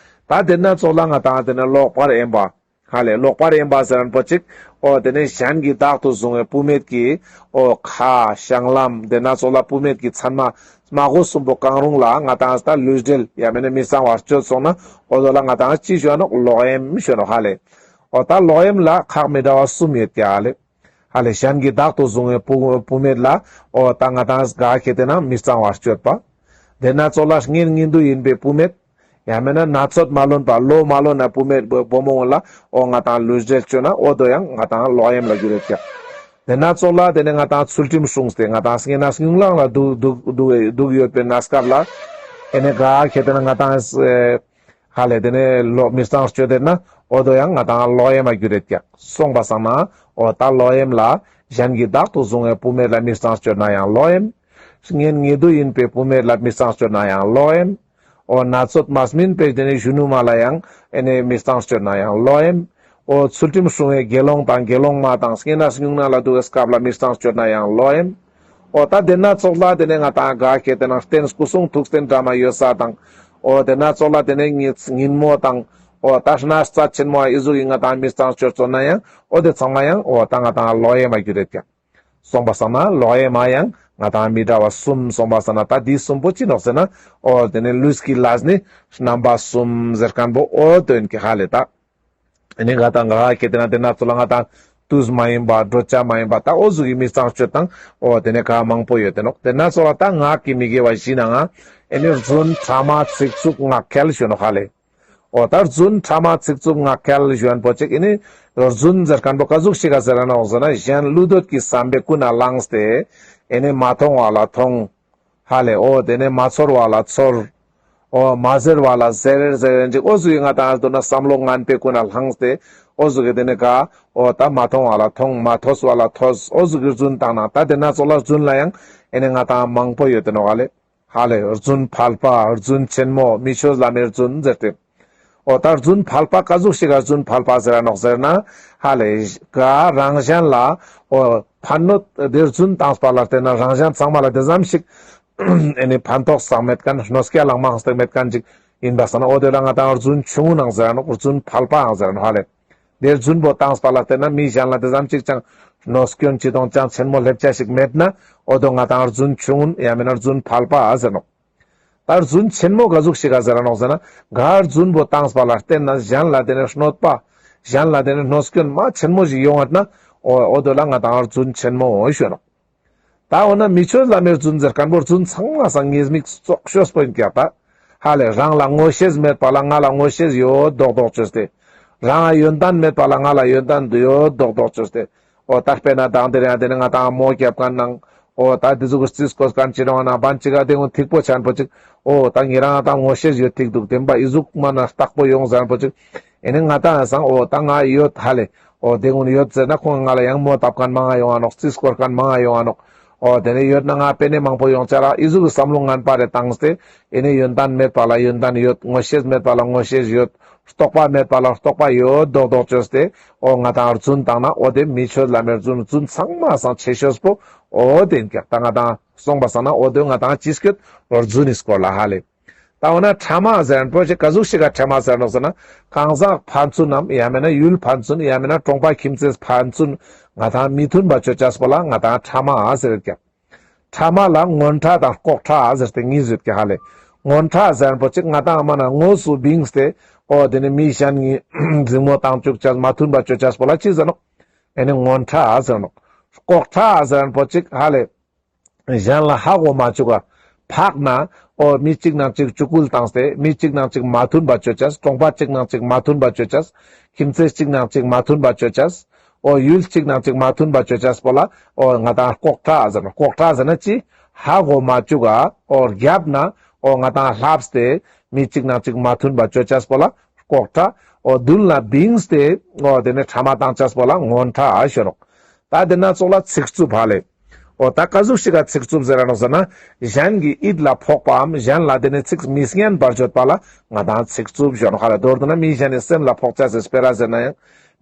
ད་དེ་ན་ཙོགས་ལ་ང་ཏང་དེ་ནེ་ལོག་པར་གཡེམ་པ་ཧ་ལེ། ལོག་པར་གཡེམ་པ་ཟེར་མཁན་པོ་ཅིག་འོ་དེ་ནེ་གཞན་གྱིས་བདག་ཏུ་བཟུང་བའི་བུད་མེད་ཀྱི་འོ་ཁ་བཤང་ལམ་དེ་ན་ཙོགས་ལ་བུད་མེད་ཀྱི་མཚན་མ་སྨྲ་སྒོ་གསུམ་པོ་གང་རུང་ལ་ང་ཏང་ད་ལུས་འབྲེལ་ཡང་མེད་ན་མི་གཙང་བ་བཅོས་སོང་ན་འོ་དོ་ལ་ང་ཏང་ཅི་ཞུ་ནོག། ལོག་གཡེམ་ཞུ་ནོག་ཧ་ལེ། འོ་ད་ལོག་གཡེམ་ལ་ཁག་མི་འདྲ་བ་གསུམ་ཡོད་ཀྱག་ལེ། ཧ་ལེ་གཞན་གྱིས་བདག་ཏུ་བཟུང་བའི་བུ་བུད་མེད་ལ་འོ་ད་ང་ཏང་ག་ཁེ་དེ་ན་མི་གཙང་བར་སྤྱོད་པ། དེ་ན་ཙོགས་ལ་གཉེན་ཉེ་དུ་ཡིན་པའི་བུད་མེད། ཡང་མེད་ན་ན་ཚོད་མ་ལོན་པ་ལོ་མ་ལོན་ན་བུད་མེད་བུ་བུ་མོ་ལ་འོ་ང་ཏང་ལུས་འབྲེལ་བཅོས་ན་འོ་དོ་ཡང་ང་ཏང་ལོག་གཡེམ་ལ་འགྱུར་རེད་ཀྱག། དེ་ན་ཙོགས་ལ་དེ་ནེ་ང་ཏང་ཚུལ་ཁྲིམས་སྲུངས་ཏེ་ང་ཏང་བསྙེན་གནས་སྨྱུང་གནས་ལ་འདུག་འདུག་འདུག་འདུག་ཡོད་པའི་གནས་སྐབས་ལ་ཨེ་ནེ་ག་ཁེ་དེ་ན་ང་ཏང་ཨེ་ཧ་ལེ་དེ་ནེ་ལོག་མི་གཙང་སྤྱོད་དེ་ན་འོ་དོ་ཡང་ང་ཏང་ལོག་གཡེམ་མ་གྱུར་རེད་ཀྱག། སོང་པ་སང་ན་འོ་ད་ལོག་གཡེམ་ལ་གཞན་གྱིས་བདག་ཏུ་བཟུང་བའི་བུད་མེད་ལ་མི་གཙང་སྤྱོད་ན་ཡང་ལོག་གཡེམ། གཉེན་ཉེ་དུ་ཡིན་པའི་བུད་མེད་ལ་མི་གཙང་སྤྱོད་ན་ཡང་ལོག་གཡེམ། འོ་ན་ཚོད་མ་སྨིན་པའི་དེ་ནེ་གཞོན་ནུ་མ་ལ་ཡང་ཨེ་ནེ་མི་གཙང་སྤྱོད་ན་ཡང་ལོག་གཡེམ། འོ་ཚུལ་ཁྲིམས་སྲུང་བའི་དགེ་སློང་དང་དགེ་སློང་མ་དང་བསྙེན་གནས་སྨྱུང་གནས་ལ་འདུག་པའི་སྐབས་ལ་མི་གཙང་སྤྱོད་ན་ཡང་ལོག་གཡེམ། འོ་ད་དེ་ན་ཙོགས་ལ་དེ་ནེ་ང་ཏང་ག་ཁེ་དེ་ན་རྟེན་སྐུ་གསུང་ཐུགས་རྟེན་འདྲ་མ་ཡོད་ས་དང་། འོ་དེ་ན་ཙོགས་ལ་དེ་ནེ་ཉིན་ཉིན་མོ་དང་། འོ་ད་གནས་རྩ་ཆེན་མོ་ཨི་ཟུག་གི་ང་ཏང་མི་གཙང་སྤྱོད་བཅོས་ན་ཡང་འོ་དེ་ཚང་མ་ཡང་འོ་ད་ང་ཏང་ལོག་གཡེམ་མ་གྱུར་རེད་ཀྱག། སོང་པ་སང་ན་ལོག་གཡེམ་མ་ཡང་ང་ཏང་མི་འདྲ་བ་གསུམ། སོང་པ་སང་ན་ད་འདི་གསུམ་པོ་ཅི་ནོག་ཟེར་ན་འོ་དེ་ནེ་ལུས་ཀྱི་ལས་ནི་རྣམ་པ་གསུམ་ཟེར་མཁན་པོ་འོ་དོན་ཀྱི་ཧ་ལེ་ད། ཨེ་ནེ་ང་ཏང་ག་ཁེ་དེ་ན་དེ་ན་ཙོགས་ལ་ང་ཏང་དུས་མ་ཡིན་པ་འགྲོ་ཆ་མ་ཡིན་པ་ད་འོ་ཟུག་གི་མི་གཙང་སྤྱོད་དང་འོ་དེ་ནེ་ག་མང་པོ་ཡོད་དེ་ནོག། དེ་ན་ཙོགས་ལ་ད་ངག་གི་མི་དགེ་བ་བཞི་ནང་ང་ཨེ་ནེ་རྫུན་ཕྲ་མ་ཚིག་རྩུབ་ངག་འཁྱལ་ཞུ་ནོག་ཧ་ལེ། འོ་ད་རྫུན་ཕྲ་མ་ཚིག་རྩུབ་ངག་འཁྱལ་ཞུ་མཁན་པོ་ཅིག་ཨེ་ནེ་རྫུན་ཟེར་མཁན་པོ་ག་ཟུག་ཞིག་ག་ཟེར་ར་ནོག་ཟེར་ན་གཞན་བློ་འདོད་ཀྱི་བསམ་པས་ཀུན་ནས་བསླངས་ཏེ་ཨེ་ནེ་མ་མཐོང་བ་ལ་མཐོང་། ཧ་ལེ། འོ་དེ་ནེ་མ་ཚོར་བ་ལ་ཚོར། འོ་མ་ཟེར་བ་ལ་ཟེར་ཟེར་ཅིག་འོ་ཟུག་གི་ང་ཏང་མདོར་ན་བསམ་བློ་ངན་པའི་ཀུན་ནས་བསླངས་ཏེ་འོ་ཟུག་གི་དེ་ནེ་ག་འོ་ད་མ་མཐོང་བ་ལ་མཐོང་མ་ཐོས་པ་ལ་ཐོས་འོ་ཟུག་གི་རྫུན་བཏང་ན་ད་དེ་ན་ཙོགས་ལ་རྫུན་ལ་ཡང་ཨེ་ནེ་ང་ཏང་མང་པོ་ཡོད་དེ་ནོག་ཧ་ལེ། ཧ་ལེ་རྫུན་ཕལ་པ་རྫུན་ཆེན་མོ་མི་ཆོས་ལམ་མེར་རྫུན་ཟེར་ཏེ། འོ་ད་རྫུན་ཕལ་པ་ག་ཟུག་ཞིག་ག་རྫུན་ཕལ་པ་ཟེར་ར་ནོག་ཟེར་ན་ཧ་ལེ་ག་རང་གཞན་ལ་འོ་ཕན་གནོད་དེ་རྫུན་བཏང་པ་ལ་བརྟེན་ན་རང་གཞན་ཚང་མ་ལ་དེ་ཙམ་ཞིག་ཨེ་ནེ་ཕན་ཐོགས་ཙམ་མེད་མཁན་གནོད་སྐྱེལ་ལ་མང་སྟེ་མེད་མཁན་ཅིག་ཡིན་པ་སང་ན་འོ་དེ་ལ་ང་ཏང་རྫུན་ཆུང་ངུ་ནང་ཟེར་ར་ནོག་རྫུན་ཕལ་པའང་ཟེར་ར་ནོག་ཧ་ལེ། དེ་རྫུན་པོ་བཏང་པ་ལ་བརྟེན་ན་མི་གཞན་ལ་དེ་ཙམ་ཅིག་ཅང་གནོད་སྐྱོན་ཅི་དང་ཅང་ཆེན་མོ་སླེབས་ཆ་ཞིག་མེད་ན་འོ་དོ་ང་ཏང་རྫུན་ཆུང་ངུ་ཡང་མེད་ན་རྫུན་ཕལ་པ་ཟེར་ནོག། ད་རྫུན་ཆེན་མོ་ག་ཟུག་ཞིག་ག་ཟེར་ར་ནོག་ཟེར་ན་ག་རྫུན་པོ་བཏང་པ་ལ་བརྟེན་ན་གཞན་ལ་དེ་ནེ་གནོད་པ་གཞན་ལ་དེ་ནེ་གནོད་སྐྱོན་མ་ཆེན་མོ་ཞིག་ཡོང་བ་ན་འོ་འོ་དོ་ལ་ང་ཏང་རྫུན་ཆེན་མོ་འོ་ཞུ་ནོག། ད་འོ་ན་མི་ཆོས་ལམ་མེར་རྫུན་ཟེར་མཁན་པོ་རྫུན་ཚང་མ་སང་ཉེས་དམིགས་བཙོག་ཤོས་པོ་ཡིན་ཀྱག་ད། ཧ་ལེ་རང་ལ་ངོ་ཤེས་མེད་པ་ལ་ང་ལ་ངོ་ཤེས་ཡོད་མདོག་མདོག་བཅོས་ཏེ། རང་ལ་ཡོན་ཏན་མེད་པ་ལ་ང་ལ་ཡོན་ཏན་ཡོད་མདོག་མདོག་བཅོས་ཏེ། འོ་ད་དཔེར་ན་དང་དེ་རིང་དེ་ནེ་ང་ཏང་མོ་རྒྱབ་མཁན་ནང་འོ་ད་དེ་ཟུག་གི་རྩིས་བཀོད་མཁན་ཅི་རུང་ན་བན་ཅིག་ག་དེ་ངོ་ཐིག་པོ་ཆེན་པོ་ཅིག་འོ་ད་ཉེ་རང་ད་ངོ་ཤེས་ཡོད་ཐིག་འདུག་བདེན་པ་ཨི་ཟུག་མ་ན་རྟག་པོ་ཡོང་ཟེར་པོ་ཅིག་ཨེ་ནེ་ང་ཏང་སང་འོ་ད་ང་ཡོད་ཧ་ལེ། འོ་དེ་ཀུན་ཡོད་ཟེར་ན་ཁོང་ང་ལ་ཡང་མོ་བཏབ་མཁན་མང་ང་ཡོང་ང་ནོག། རྩིས་སྐོར་མཁན་མང་ང་ཡོང་ང་ནོག། འོ་དེ་ནས་ཡོད་ན་ང་པེ་ནེ་མང་པོ་ཡོང་ཆ་རག་ཨི་ཟུག་གི་བསམ་བློ་ངན་པ་རེ་བཏང་སྟེ་ཨེ་ནེ་ཡོན་ཏན་མེད་པ་ལ་ཡོན་ཏན་ཡོད། ངོ་ཤེས་མེད་པ་ལ་ངོ་ཤེས་ཡོད། རྟོགས་པ་མེད་པ་ལ་རྟོགས་པ་ཡོད་མདོག་མདོག་བཅོས་ཏེ་འོ་ང་དང་རྫུན་བཏང་ན་འོ་དེ་མི་ཆོས་བླ་མའི་རྫུན། རྫུན་ཚང་མ་སང་ཆེ་ཤོས་པོ་འོ་དེ་ཡིན་ཀྱག། ད་ང་དང་སོང་པ་སང་ན་འོ་དེ་ང་དང་ཅི་སྐྱོད་རྫུན་ནི་སྐོར་ལ་ཧ་ལེ། ད་འོ་ན་ཕྲ་མ་ཟེར་མཁན་པོ་ཅིག་ག་ཟུག་ཞིག་ག་ཕྲ་མ་ཟེར་ནོག་ཟེར་ན། གང་ཟག་ཕན་ཚུན་ནམ་ཡང་མེད་ན་ཡུལ་ཕན་ཚུན་ཡང་མེད་ན་གྲོང་པ་ཁྱིམ་མཚེས་ཕན་ཚུན་ང་དང་མི་མཐུན་པ་བཅོ་ཅེས་པོ་ལ་ང་དང་ཕྲ་མ་ཟེར་ཀྱག། ཕྲ་མ་ལ་སྔོན་ཕྲ་དང་ལྐོག་ཕྲ་ཟེར་ཏེ་གཉིས་ཡོད་ཀྱག་ཧ་ལེ། སྔོན་ཕྲ་ཟེར་མཁན་པོ་ཅིག་ང་དང་མ་ན་དངོས་སུ་བིངས་ཏེ་འོ་དེ་ནི་མི་གཞན་གྱི་འཛིང་མོ་བཏང་བཅུག་ཅེས་མ་མཐུན་པ་བཅོ་ཅེས་པོ་ལ་ཅི་ཟེར་ནོག། ཨེ་ནི་སྔོན་ཕྲ་ཟེར་ནོག། ལྐོག་ཕྲ་ཟེར་མཁན་པོ་ཅིག་ཧ་ལེ། གཞན་ལ་ཧ་གོ་མ་བཅུག་ག་ཕག་ན་འོ་མི་གཅིག་ནང་གཅིག་ཅུ་ཀུལ་བཏང་སྟེ་མི་གཅིག་ནང་གཅིག་མ་མཐུན་པ་བཅོ་ཅེས། གྲོང་པ་གཅིག་ནང་གཅིག་མ་མཐུན་པ་བཅོ་ཅེས། ཁྱིམ་མཚེས་གཅིག་ནང་གཅིག་མ་མཐུན་པ་བཅོ་ཅེས། འོ་ཡུལ་གཅིག་ནང་གཅིག་མ་མཐུན་པ་བཅོ་ཅེས་པོ་ལ་འོ་ང་དང་ལྐོག་ཕྲ་ཟེར་ནོག། ལྐོག་ཕྲ་ཟེར་ན་ཅི། ཧ་གོ་མ་བཅུག་ག་འོ་རྒྱབ་ན་འོ་ང་དང་ལྷབས་ཏེ་མི་གཅིག་ནང་གཅིག་མ་མཐུན་པ་བཅོ་ཅེས་པོ་ལ་ལྐོག་ཕྲ། འོ་མདུན་ལ་བིངས་ཏེ་འོ་དེ་ནས་ཕྲ་མ་བཏང་ཅེས་པོ་ལ་སྔོན་ཕྲ་ཞུ་ནོག། ད་དེ་ན་ཙོགས་ལ་ཚིག་རྩུབ་ཧ་ལེ། འོ་ད་ག་ཟུག་ཞིག་ག་ཚིག་རྩུབ་ཟེར་ར་ནོག་ཟེར་ན། གཞན་གྱི་ཡིད་ལ་ཕོག་པའམ་གཞན་ལ་དེ་ནས་ཚིག་མི་སྙན་པར་བརྗོད་པ་ལ་ང་དང་ཚིག་རྩུབ་ཞུ་ནོག་ཧ་ལེ། མདོར་བསྡུ་ན་མི་གཞན་ནི་སེམས་ལ་ཕོག་ཅེས་སི་སྤེ་ར་ཟེར་ན་ཡང་།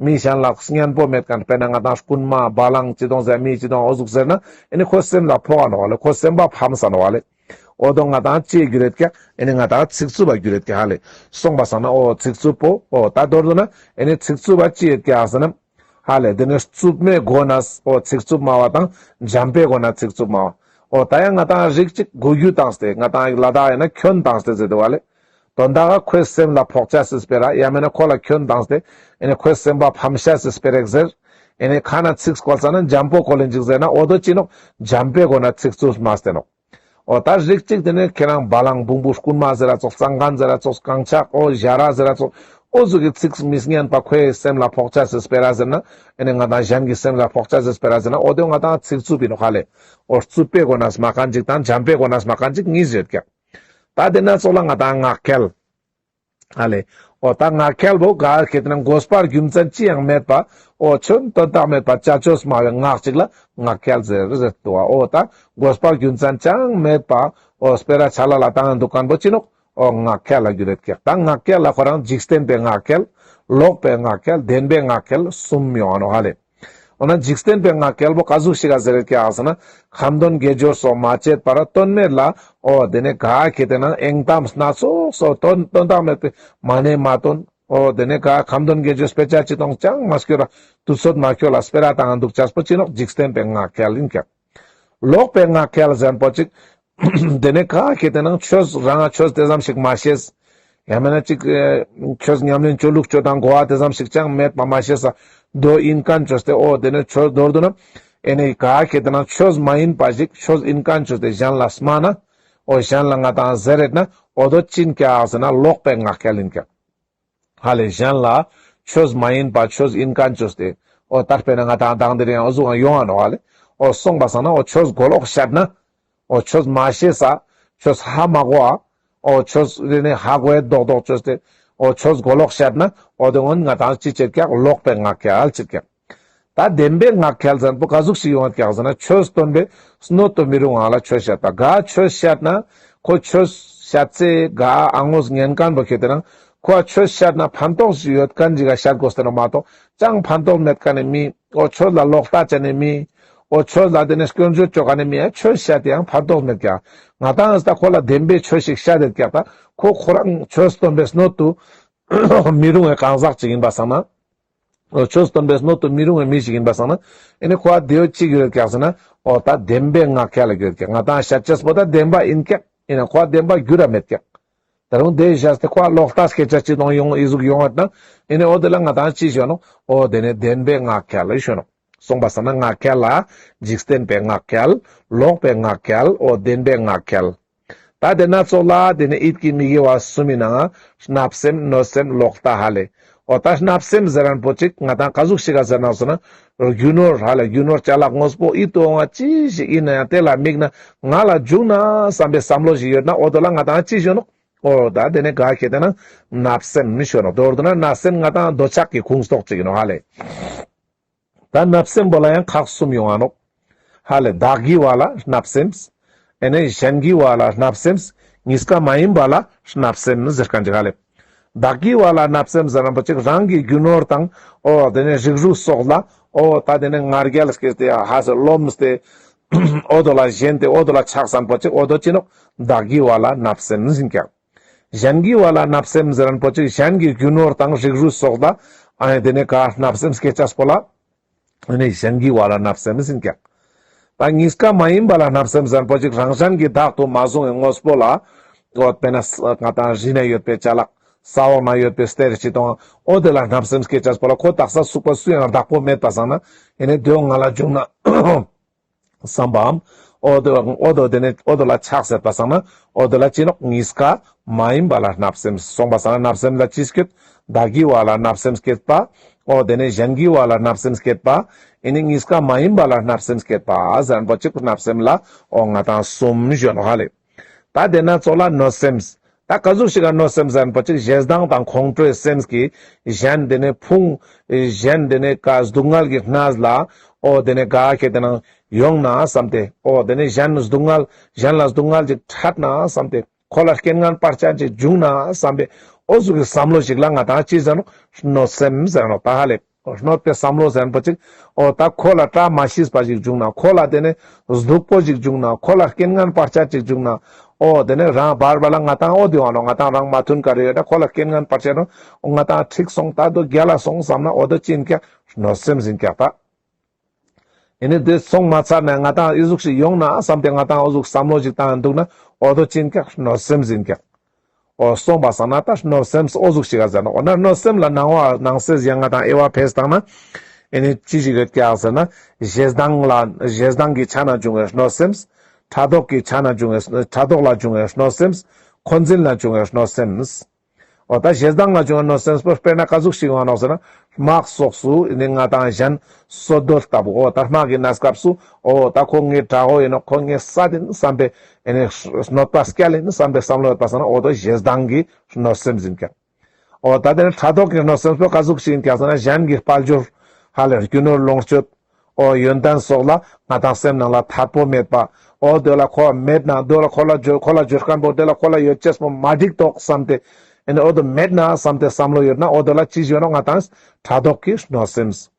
མི་གཞན་ལ་སྙན་པོ་མེད་མཁན་དཔེར་ན་ང་དང་རྐུན་མ་བ་ལང་ཅི་དོང་ཟེར་མི་ཅི་དོང་འོ་ཟུག་ཟེར་ན་ཨེ་ནི་ཁོ་སེམས་ལ་ཕོག་ག་ནོག་ཧ་ལེ། ཁོ་སེམས་པ་ཕམ་ས་ནོག་ཧ་ལེ། འོ་དོ་ང་དང་ཅི་འགྱུར་ཡོད་ཀྱག། ཨེ་ནི་ང་དང་ཚིག་རྩུབ་པ་འགྱུར་ཡོད་ཀྱག་ཧ་ལེ། སོང་པ་སང་ན་འོ་ཚིག་རྩུབ་པོ་འོ་ད་མདོར་བསྡུ་ན་ཨེ་ནི་ཚིག་རྩུབ་པ་ཅི་ཡོད་ཀྱག་ཟེར་ན། ཧ་ལེ་དེ་ནི་རྩུབ་མའི་སྒོ་ནས་འོ་ཚིག་རྩུབ་སྨྲ་བ་དང་འཇམ་པའི་སྒོ་ནས་ཚིག་རྩུབ་སྨྲ་བ། འོ་ད་ཡང་ང་དང་རིགས་གཅིག་གོ་རྒྱུ་བཏང་སྟེ་ང་དང་ལ་དྭགས་ཡིན་ན་འཁོན་བཏང་སྟེ་ཟེར་དུ་བ་ལེ། དོན་དག་ག་ཁོའི་སེམས་ལ་ཕོག་ཅེས་སི་སྤེ་ར་ཡང་མེད་ན་ཁོ་ལ་འཁོན་བཏང་སྟེ་ཨེ་ནི་ཁོའི་སེམས་པ་ཕམ་ཅེས་སི་སྤེ་ར་ཟེར། ཨེ་ནི་ཁ་ན་ཚིག་བཀོལ་ས་ན་འཇམ་པོ་བཀོལ་ལེན་ཅིག་ཟེར་ན་འོ་དོ་ཅི་ནོག། འཇམ་པའི་སྒོ་ནས་ཚིག་རྩུབ་སྨྲ་སྟེ་ནོག། འོ་ད་རིགས་གཅིག་དེ་ནས་ཁྱེད་རང་བ་ལང་བུང་བུ་རྐུན་མ་ཟེར་ར་ཙོགས་གཙང་ཁང་ཟེར་ར་ཙོགས་གཙང་ཕྱག་འོ་ཞ་ར་ཟེར་ར་ཙོགས་འོ་ཟུག་གི་ཚིག་མི་སྙན་པ་ཁོའི་སེམས་ལ་ཕོག་ཅེས་སི་སྤེ་ར་ཟེར་ན་ཨེ་ནི་ང་དང་གཞན་གྱི་སེམས་ལ་ཕོག་ཅེས་སི་སྤེ་ར་ཟེར་ན་འོ་དེ་ང་དང་ཚིག་རྩུབ་ཡིན་ནོག་ཧ་ལེ། འོ་རྩུབ་པའི་སྒོ་ནས་སྨྲ་མཁན་ཅིག་དང་འཇམ་པའི་སྒོ་ནས་སྨྲ་མཁན་ཅིག་གཉིས་ཡོད་ཀྱག། ད་དེ་ན་ཙོགས་ལ་ང་དང་ངག་འཁྱལ། ཧ་ལེ། འོ་ད་ངག་འཁྱལ་བོ་ག་ཁེ་ཏེ་ན་དགོས་པ་རྒྱུ་མཚན་ཅི་ཡང་མེད་པ། འོ་ཆོན་དོན་དག་མེད་པ་ཅ་ཅོས་སྨྲ་བའི་ངག་ཅིག་ལ་ངག་འཁྱལ་ཟེར་ཟེར་དུ་བ། འོ་ད་དགོས་པ་རྒྱུ་མཚན་ཅང་མེད་པ། འོ་སྤེ་ར་ཆ་ལ་ལ་བཏང་འདུག་མཁན་པོ་ཅི་ནོག། འོ་ངག་འཁྱལ་ལ་འགྱུར་ཡོད་ཀྱག། ད་ངག་འཁྱལ་ལ་ཁོ་རང་འཇིག་རྟེན་པའི་ངག་འཁྱལ། ལོག་པའི་ངག་འཁྱལ། བདེན་པའི་ངག་འཁྱལ་གསུམ་ཡོང་ང་ནོག་ཧ་ལེ། འོ་ན་འཇིག་རྟེན་པའི་ངག་འཁྱལ་པོ་ག་ཟུག་ཞིག་ག་ཟེར་ཡོད་ཀྱག་ཟེར་ན། ཁ་འདོན་དགེ་སྦྱོར་སོགས་མ་བྱས་པར་དོན་མེད་ལ། འོ་དེ་ནས་ག་ཁེ་ཏེ་ན་ཨེང་གཏམ་སྣ་ཚོགས་སོགས་དོན་དོན་དག་མེད་པའི་མ་ཎི་མ་འདོན། འོ་དེ་ནས་ག་ཁ་འདོན་དགེ་སྦྱོར་དཔེ་ཆ་ཅི་དང་ཅང་མ་སྐྱོར་ར་དུས་ཚོད་མ་འཁྱོལ་ལ་སྤེ་ར་བཏང་འདུག་ཅེས་པོ་ཅི་ནོག། འཇིག་རྟེན་པའི་ངག་འཁྱལ་ཡིན་ཀྱག། ལོག་པའི་ངག་འཁྱལ་ཟེར་མཁན་པོ་ཅིག། དེ་ནས་ག་ཁེ་ཏེ་ན་ཆོས་རང་ང་ཆོས་དེ་ཙམ་ཞིག་མ་ཤེས། ཡང་མེད་ན་ཅིག་ཨེ་ཆོས་ཉམས་ལེན་ཅོ་ལུགས་ཅོ་དང་གོ་བ་དེ་ཙམ་ཞིག་ཅང་མེད་པ་མ་ཤེས་ས་དོ་ཡིན་མཁན་ཅོས་ཏེ་འོ་དེ་ནས་ཆོས་མདོར་བསྡུ་ན་ཨེ་ནི་ག་ཁེ་ཏེ་ན་ཆོས་མ་ཡིན་པ་ཞིག་ཆོས་ཡིན་མཁན་ཅོས་ཏེ་གཞན་ལ་སྨྲ་ན། འོ་གཞན་ལ་ང་དང་ཟེར་རེད་ན་འོ་དོ་ཅི་ཡིན་ཀྱག་ཟེར་ན་ལོག་པའི་ངག་འཁྱལ་ཡིན་ཀྱག། ཧ་ལེ་གཞན་ལ་ཆོས་མ་ཡིན་པ་ཆོས་ཡིན་མཁན་ཅོས་ཏེ། འོ་ད་དཔེར་ན་ང་དང་དང་དེ་རིང་འོ་ཟུག་ཡོང་ང་ནོག་ཧ་ལེ། འོ་སོང་པ་སང་ན་འོ་ཆོས་གོ་ལོག་བཤད་ན། འོ་ཆོས་མ་ཤེས་ས། ཆོས་ཧ་མ་གོ་བ། འོ་ཆོས་རེ་ནས་ཧ་གོ་ཡ་རྡོག་རྡོག་ཅོས་ཏེ། འོ་ཆོས་གོ་ལོག་བཤད་ན། འོ་དེ་སྔོན་ང་དང་ཅི་བྱེད་ཀྱག། ལོག་པའི་ངག་འཁྱལ་བྱེད་ཀྱག། ད་བདེན་པའི་ངག་འཁྱལ་ཟེར་མཁན་པོ་ག་ཟུག་ཞིག་ཡོང་ཡོད་ཀྱག་ཟེར་ན་ཆོས་སྟོན་པའི་སྣོད་དུ་མི་རུང་བ་ལ་ཆོས་བཤད་པ། ག་ཆོས་བཤད་ན་ཁོ་ཆོས་བཤད་ཚེ་ག་ཨ་ངོས་ཉན་མཁན་པོ་ཁེ་ཏེ་ན་ཁོ་ཆོས་བཤད་ན་ཕན་ཐོགས་ཤིག་ཡོད་མཁན་ཅིག་ག་བཤད་དགོས་ཏེ་ནོག་མ་གཏོགས་ཅང་ཕན་ཐོགས་མེད་མཁན་ནི་མི། འོ་ཆོས་ལ་ལོག་ལྟ་བྱས་ནི་མི། འོ་ཆོས་ལ་དེ་ནས་སྐྱོན་བརྗོད་བཅོ་མཁན་ནི་མི་ཡ་ཆོས་བཤད་དེ་ཡང་ཕན་ཐོགས་མེད་ཀྱག། ང་དང་ད་ཁོ་ལ་བདེན་པའི་ཆོས་ཤིག་བཤད་དེ་ཀྱག་ད་ཁོ་ཁོ་རང་ཆོས་སྟོན་པའི་སྣོད་དུ་མི་རུང་བའི་གང་ཟག་ཅིག་ཡིན་པ་སང་ན། འོ་ཆོས་སྟོན་པའི་སྣོད་དུ་མི་རུང་བའི་མི་ཞིག་ཡིན་པ་སང་ན། ཨེ་ནི་ཁོ་ཨ་དེའོ་ཅི་གྱུར་ཡོད་ཀྱག་ཟེར་ན། འོ་ད་བདེན་པའི་ངག་འཁྱལ་ལ་གྱུར་ཡོད་ཀྱག། ང་དང་བཤད་ཅེས་པོ་ད་བདེན་པ་ཡིན་ཀྱག། ཨེ་ནི་ཁོ་ཨ་བདེན་པ་གྱུར་ར་མེད་ཀྱག། ད་རུང་དེ་བཞག་སྟེ་ཁོ་ཨ་ལོག་ལྟ་སྐད་ཆ་ཅི་དང་ཡོང་ཨི་ཟུག་ཡོང་བ་ན། ཨེ་ནི་འོ་དེ་ལ་ང་དང་ཅི་ཞུ་ནོག། འོ་དེ་ནི་བདེན་པའི་ངག་འཁྱལ་ལ་ཞུ་ནོག། སོང་པ་སང་ན་ངག་འཁྱལ་ལ་འཇིག་རྟེན་པའི་ངག་འཁྱལ། ལོག་པའི་ངག་འཁྱལ། འོ་བདེན་པའི་ངག་འཁྱལ། ད་དེ་ན་ཙོགས་ལ་དེ་ནི་ཡིད་ཀྱི་མི་དགེ་བ་གསུམ་མི་ནང་བརྣབ་སེམས་གནོད་སེམས་ལོག་ལྟ་ཧ་ལེ། འོ་ད་བརྣབ་སེམས་ཟེར་མཁན་པོ་ཅིག་ང་དང་ག་ཟུག་ཞིག་ག་ཟེར་ན་ཟེར་ན། རྒྱུ་ནོར་ཧ་ལེ་རྒྱུ་ནོར་ཅ་ལག་དངོས་པོ་ཡིད་དུ་འོང་བ་ཅི་ཞིག་ཡིན་ན་ཡང་དེ་ལ་དམིགས་ན་ང་ལ་འཇུག་ན་བསམ་པའི་བསམ་བློ་ཞིག་ཡོད་ན་འོ་དོ་ལ་ང་དང་ཅི་ཞུ་ནོག། འོ་ད་དེ་ནི་ག་ཁེ་ཏེ་ན་བརྣབ་སེམས་མི་ཞུ་ནོག། མདོར་བསྡུ་ན་བརྣབ་སེམས་ང་དང་འདོད་ཆགས་ཀྱི་ཁུངས་གཏོགས་ཅིག་ཡིན་ནོག་ཧ་ལེ། ད་བརྣབ་སེམས་པོ་ལ་ཡང་ཁག་གསུམ་ཡོང་ང་ནོག་ཧ་ལེ། བདག་གི་བ་ལ་བརྣབ་སེམས། ཨེ་ནེ་གཞན་གྱི་བ་ལ་བརྣབ་སེམས། གཉིས་ཀ་མ་ཡིན་པ་ལ་བརྣབ་སེམས་ཟེར་མཁན་ཅིག་ཧ་ལེ། བདག་གི་བ་ལ་བརྣབ་སེམས་ཟེར་མཁན་པོ་ཅིག་རང་གི་རྒྱུ་ནོར་དང་། འོ་དེ་ནེ་རིགས་རུས་སོགས་ལ། འོ་ད་དེ་ནེ་ང་རྒྱལ་སྐྱེས་ཏེ་ཧ་སེ་རློམས་ཏེ། འོ་དོ་ལ་ཞེན་ཏེ་འོ་དོ་ལ་ཆགས་མཁན་པོ་ཅིག་འོ་དོ་ཅི་ནོག་བདག་གི་བ་ལ་བརྣབ་སེམས་ཡིན་ཀྱག་གཞན་གྱི་བ་ལ་བརྣབ་སེམས་ཟེར་མཁན་པོ་ཅིག་གཞན་གྱི་རྒྱུ་ནོར་དང་རིགས་རུས་སོགས་ལ། ཨ་ནེ་དེ་ནེ་ག་བརྣབ་སེམས་སྐྱེ་ཅེས་པོ་ལ། ཨ་ནེ་གཞན་གྱི་བ་ལ་བརྣབ་སེམས་ཡིན་ཀྱག་ད་གཉིས་ཀ་མ་ཡིན་པ་ལ་བརྣབ་སེམས་ཟེར་མཁན་པོ་ཅིག་རང་གཞན་གྱི་བདག་ཏུ་མ་བཟུང་བའི་དངོས་པོ་ལ། འོ་དཔེར་ན་ང་དང་རི་ན་ཡོད་པའི་ཅ་ལག་ས་འོག་ན་ཡོད་པའི་གཏེར་ཅིག་དང་འོ་དེ་ལ་བརྣབ་སེམས་སྐྱེ་ཅེས་པོ་ལ། ཁོ་དག་ས་སུག་པ་སུ་ཡང་བདག་པོ་མེད་པ་སང་ན། ཨེ་ནེ་དེ་བོ་ང་ལ་བྱུང་ན་བསམ་པའམ། འོ་དེ་འོ་དེ་དེ་ནེ་འོ་དེ་ལ་ཆགས་ཟེར་པ་སང་ན། འོ་དེ་ལ་ཅི་ནོག་གཉིས་ཀ་མ་ཡིན་པ་ལ་བརྣབ་སེམས། སོང་པ་སང་ན་བརྣབ་སེམས་ལ་ཅི་སྐྱེད། བདག་གི་བ་ལ་བརྣབ་སེམས་སྐྱེད་པ། འོ་དེ་ནེ་གཞན་གྱི་བ་ལ་བརྣབ་སེམས་སྐྱེད་པ། ཨེ་ནེ་གཉིས་ཀ་མ་ཡིན་པ་ལ་བརྣབ་སེམས་སྐྱེད་པ་ཟེར་མཁན་པོ་ཅིག་བརྣབ་སེམས་ལ་འོ་ང་དང་གསུམ་ཞུ་ནོག་ཧ་ལེ། ད་དེ་ན་ཙོགས་ལ་གནོད་སེམས། ད་ག་ཟུག་ཞིག་ག་གནོད་སེམས་ཟེར་མཁན་པོ་ཅིག་ཞེ་སྡང་དང་ཁོང་ཁྲོའི་སེམས་ཀྱིས་གཞན་དེ་ནེ་ཕུང་། གཞན་དེ་ནེ་ག་སྡུག་བསྔལ་གྱི་གནས་ལ། འོ་དེ་ནེ་ག་ཁེ་དེ་ནང་ཡོང་ན་བསམ་སྟེ། འོ་དེ་ནེ་གཞན་སྡུག་བསྔལ་གཞན་ལ་སྡུག་བསྔལ་ཅིག་འཕྲད་ན་བསམ་སྟེ། ཁོ་ལ་རྐྱེན་ངན་བར་ཆད་ཅིག་འབྱུང་ན་བསམ་པའི་འོ་ཟུག་གི་བསམ་བློ་ཞིག་ལ་ང་དང་ཅི་ཟེར་ནོག་གནོད་སེམས་ཟེར་ནོག་ད་ཧ་ལེ། གནོད་པའི་བསམ་བློ་ཟེར་མཁན་པོ་ཅིག་འོ་ད་ཁོ་ལ་བཀྲ་མ་ཤིས་པ་ཞིག་བྱུང་ན། ཁོ་ལ་དེ་ནེ་སྡུག་པོ་ཞིག་བྱུང་ན། ཁོ་ལ་རྐྱེན་ངན་བར་ཆད་ཅིག་བྱུང་ན། འོ་དེ་ནེ་རང་བར་བར་ལ་ང་དང་འོ་དེ་བ་ནོག་ང་དང་རང་མ་མཐུན་ཀ་རེ་ཡོད་ན་ཁོ་ལ་རྐྱེན་ངན་བར་ཆད་ནོག་འོ་ང་དང་འགྲིག་སོང་། ད་དོ་རྒྱལ་ལ་སོང་བསམ་ན་འོ་དོ་ཅི་ཡིན་ཀྱག་གནོད་སེམས་ཡིན་ཀྱག་ད། ཨེ་ནེ་དེ་སོང་མ་ཚར་ན་ང་དང་ཨི་ཟུག་ཞིག་ཡོང་ན་བསམ་སྟེ་ང་དང་འོ་ཟུག་བསམ་བློ་ཞིག་བཏང་འདུག་ན་འོ་དོ་ཅི་ཡིན་ཀྱག་གནོད་སེམས་ཡིན་ཀྱག་འོ་སོང་པ་སང་ན་ད་གནོད་སེམས་འོ་ཟུག་ཞིག་ག་ཟེར་ནོག་འོ་ན་གནོད་སེམས་ལ་ནང་བ་ནང་གསེས་ཡང་ང་དང་དབྱེ་བ་ཕེས་བཏང་ན། ཨེ་ནེ་ཅི་ཞིག་ཡོད་ཀྱག་ཟེར་ན། ཞེ་སྡང་ལ་ཞེ་སྡང་གི་ཆ་ནས་བྱུང་བའི་གནོད་སེམས། ཕྲག་དོག་གི་ཆ་ནས་བྱུང་བའི་ཕྲག་དོག་ལ་བྱུང་བའི་གནོད་སེམས། འཁོན་འཛིན་ལ་བྱུང་བའི་གནོད་སེམས། འོ་ད་ཞེ་སྡང་ལ་བྱུང་བའི་གནོད་སེམས་པོ་དཔེར་ན་ག་ཟུག་ཞིག་ཡོང་ང་ནོག་ཟེར་ན། དམག་སོགས་སུ་ཨེ་ནེ་ང་དང་གཞན་གསོད་རྡོལ་ལྟ་བུ། འོ་ད་དམག་གི་གནས་སྐབས་སུ་འོ་ད་ཁོ་ངའི་དགྲ་བོ་ཡིན་ནོག་ཁོ་ངའི་བསད་ཡིན་བསམ་པའི་ཨེ་ནེ་གནོད་པ་སྐྱལ་ཡིན་བསམ་པའི་བསམ་བློ་ཡོད་པ་སང་ན་འོ་དོ་ཞེ་སྡང་གི་གནོད་སེམས་ཡིན་ཀྱག་འོ་ད་དེ་ནེ་ཕྲག་དོག་གི་གནོད་སེམས་པོ་ག་ཟུག་ཞིག་ཡིན་ཀྱག་ཟེར་ན། གཞན་གྱི་དཔལ་འབྱོར་ཧ་ལེ་རྒྱུ་ནོར་ལོངས་སྤྱོད། འོ་ཡོན་ཏན་སོགས་ལ་ང་དང་སེམས་ནང་ལ་ཐད་པོ་མེད་པ། འོ་དེ་ལ་ཁོ་མེད་ན་དེ་ལ་ཁོ་ལ་འབྱོར་ཁོ་ལ་འབྱོར་མཁན་པོ་དེ་ལ་ཁོ་ལ་ཡོད་ཅེས་པོ་མ་འགྲིག་ཏོག་བསམ་སྟེ། ཨེ་ནེ་འོ་དོ་མེད་ན་བསམ་སྟེ་བསམ་བློ་ཡོད་ན་འོ་དེ་ལ་ཅི་ཞུ་ནོག་ང་དང་ཕྲག་དོག་གི་གནོད་སེམས།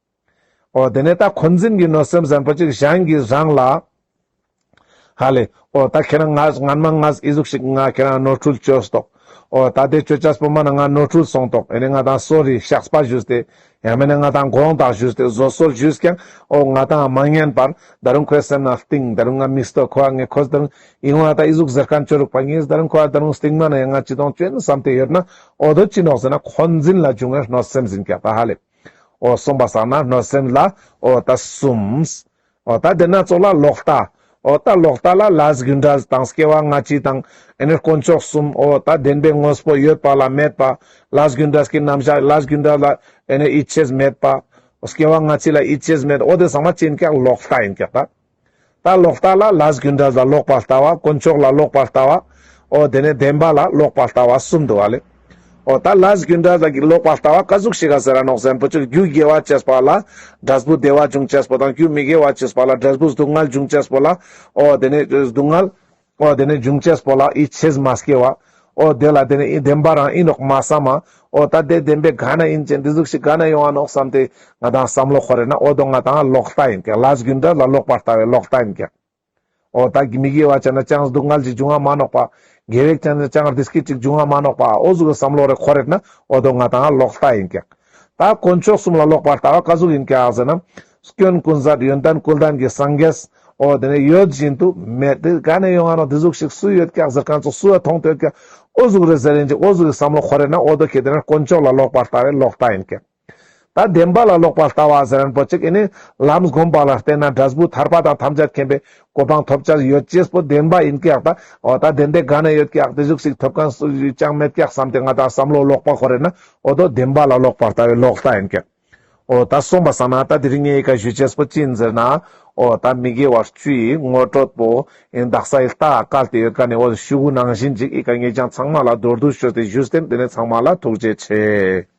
འོ་དེ་ནེ་ད་འཁོན་འཛིན་གྱི་གནོད་སེམས་ཟེར་མཁན་པོ་ཅིག་གཞན་གྱིས་རང་ལ། ཧ་ལེ། འོ་ད་ཁྱེད་རང་ང་སྔན་མ་ང་ཨི་ཟུག་ཞིག་ང་ཁྱེད་རང་ནོར་འཁྲུལ་བཅོས་ཏོག་འོ་ད་དེ་བཅོ་ཅེས་པོ་མ་ན་ང་ནོར་འཁྲུལ་སོང་ཏོག་ཨེ་ནེ་ང་དང་སོ་རི་བཤགས་པ་ཞུས་ཏེ། ཡང་མེད་ན་ང་དང་དགོངས་དག་ཞུས་ཏེ་བཟོད་གསོལ་ཞུས་ཀྱང་འོ་ང་དང་མ་ཉན་པར་ད་རུང་ཁོའི་སེམས་ནང་སྟིང་ད་རུང་ང་མི་སྟོ་ཁོ་ཨ་ངས་ཁོ་ད་རུང་ཨི་ཧོ་ད་ཨི་ཟུག་ཟེར་མཁན་བཅོ་རུག་པ་ངས་ད་རུང་ཁོ་ཨ་ད་རུང་སྟིང་མ་ན་ཡང་ང་ཅི་དོང་བཅོ་ཡིན་བསམ་སྟེ་ཡོད་ན་འོ་དོ་ཅི་ནོག་ཟེར་ན་འཁོན་འཛིན་ལ་བྱུང་བའི་གནོད་སེམས་ཡིན་ཀྱག་ད་ཧ་ལེ། འོ་སོང་པ་སང་ན་གནོད་སེམས་ལ་འོ་ད་གསུམ། འོ་ད་དེ་ན་ཙོགས་ལ་ལོག་ལྟ། འོ་ད་ལོག་ལྟ་ལ་ལས་རྒྱུ་འབྲས་དང་སྐྱེ་བ་སྔ་ཕྱི་དང་ཨེ་ནེ་དཀོན་མཆོག་གསུམ། འོ་ད་བདེན་པའི་དངོས་པོ་ཡོད་པ་ལ་མེད་པ། ལས་རྒྱུ་འབྲས་ཀྱི་རྣམ་གཞག་ལས་རྒྱུ་འབྲས་ལ་ཨེ་ནེ་ཡིད་ཆེས་མེད་པ། སྐྱེ་བ་སྔ་ཕྱི་ལ་ཡིད་ཆེས་མེད། འོ་དེ་ཚང་མ་ཅི་ཡིན་ཀྱག་ལོག་ལྟ་ཡིན་ཀྱག་ད། ད་ལོག་ལྟ་ལ་ལས་རྒྱུ་འབྲས་ལ་ལོག་པར་ལྟ་བ། དཀོན་མཆོག་ལ་ལོག་པར་ལྟ་བ། འོ་དེ་ནེ་བདེན་པ་ལ་ལོག་པར་ལྟ་བ་གསུམ་འདུག་བ་ལེ། འོ་ད་ལས་རྒྱུ་འབྲས་ལ་ལོག་པར་ལྟ་བ་ག་ཟུག་ཞིག་ག་ཟེར་ར་ནོག་ཟེར་མཁན་པོ་ཅིག་རྒྱུ་དགེ་བ་བྱས་པ་ལ་འབྲས་བུ་བདེ་བ་འབྱུང་ཅེས་པོ་དང་རྒྱུ་མི་དགེ་བ་བྱས་པ་ལ་འབྲས་བུ་སྡུག་བསྔལ་འབྱུང་ཅེས་པོ་ལ། འོ་དེ་ནེ་སྡུག་བསྔལ། འོ་དེ་ནེ་འབྱུང་ཅེས་པོ་ལ་ཡིད་ཆེས་མ་སྐྱེ་བ། འོ་དེ་ལ་དེ་ནེ་ཨི་བདེན་པ་རང་ཨིན་ནོག་མ་བསམ་མ། འོ་ད་དེ་བདེན་པའི་ག་ན་ཨིན་ཅེན་དེ་ཟུག་ཞིག་ག་ན་ཡོང་ང་ནོག་བསམ་སྟེ་ང་དང་བསམ་བློ་འཁོར་རེ་ན་འོ་དོ་ང་དང་ལོག་ལྟ་ཡིན་ཀྱག་ལས་རྒྱུ་འབྲས་ལ་ལོག་པར་ལྟ་བའི་ལོག་ལྟ་ཡིན་ཀྱག་འོ་ད་མི་དགེ་བ་བྱས་ན་ཅང་སྡུག་བསྔལ་ཅིག་འབྱུང་ང་མ་ནོག་པ། དགེ་བ་བྱས་ན་ཅང་བདེ་སྐྱིད་ཅིག་འབྱུང་ང་མ་ནོག་པ། འོ་ཟུག་གི་བསམ་བློ་རེ་འཁོར་རེ་ན་འོ་དོ་ང་དང་ལོག་ལྟ་ཡིན་ཀྱག་ད་དཀོན་མཆོག་གསུམ་ལ་ལོག་པར་ལྟ་བ་ག་ཟུག་ཡིན་ཀྱག་ཟེར་ན། སྐྱོན་ཀུན་ཟད་ཡོན་ཏན་ཀུན་ལྡན་གྱི་སངས་རྒྱས། འོ་དེ་ནེ་ཡོད་བཞིན་དུ་མེད་དེ་ག་ན་ཡོང་ང་ནོག་དེ་ཟུག་ཞིག་སུ་ཡོད་ཀྱག་ཟེར་མཁན་ཙོགས་སུ་ཡ་མཐོང་སྟེ་ཡོད་ཀྱག་འོ་ཟུག་རེ་ཟེར་ཡིན་ཅིག་འོ་ཟུག་གི་བསམ་བློ་འཁོར་རེ་ན་འོ་དོ་ཁེ་དེ་ན་དཀོན་མཆོག་ལ་ལོག་པར་ལྟ་བའི་ལོག་ལྟ་ཡིན་ཀྱག་ད་བདེན་པ་ལ་ལོག་པར་ལྟ་བ་ཟེར་མཁན་པོ་ཅིག་ཨེ་ནེ་ལམ་སྒོམ་པ་ལ་བརྟེན་ན་འབྲས་བུ་ཐར་པ་དང་ཐམས་ཅད་མཁྱེན་པའི་གོ་འཕང་ཐོབ་ཅེས་ཡོད་ཅེས་པོ་བདེན་པ་ཡིན་ཀྱག་ད་འོ་ད་བདེན་པའི་ག་ན་ཡོད་ཀྱག་དེ་ཟུག་ཞིག་ཐོབ་མཁན་སུ་ཅང་མེད་ཀྱག་བསམ་སྟེ་ང་དང་བསམ་བློ་ལོག་པ་འཁོར་རེ་ན་འོ་དོ་བདེན་པ་ལ་ལོག་པར་ལྟ་བའི་ལོག་ལྟ་ཡིན་ཀྱག་འོ་ད་སོང་པ་སང་ན་ད་དེ་རིང་ངའི་ཀ་ཞུ་ཅེས་པོ་ཅི་ཡིན་ཟེར་ན། འོ་ད་མི་དགེ་བ་བཅུའི་ངོ་སྤྲོད་པོ་ཡིན་དག་ས་ཡི་ལྟ་བཀལ་ཏེ་ཡོད་ཀ་ནེ་འོ་ཞུ་གུ་ནང་བཞིན་ཅིག་ཨི་ཀ་ངེད་ཅག་ཚང་མ་ལ་མདོར་བསྡུས་ཤོད་དེ་ཞུས་ཏེ་དེ་ནེ་ཚང་མ་ལ་ཐུགས་རྗེ་ཆེ།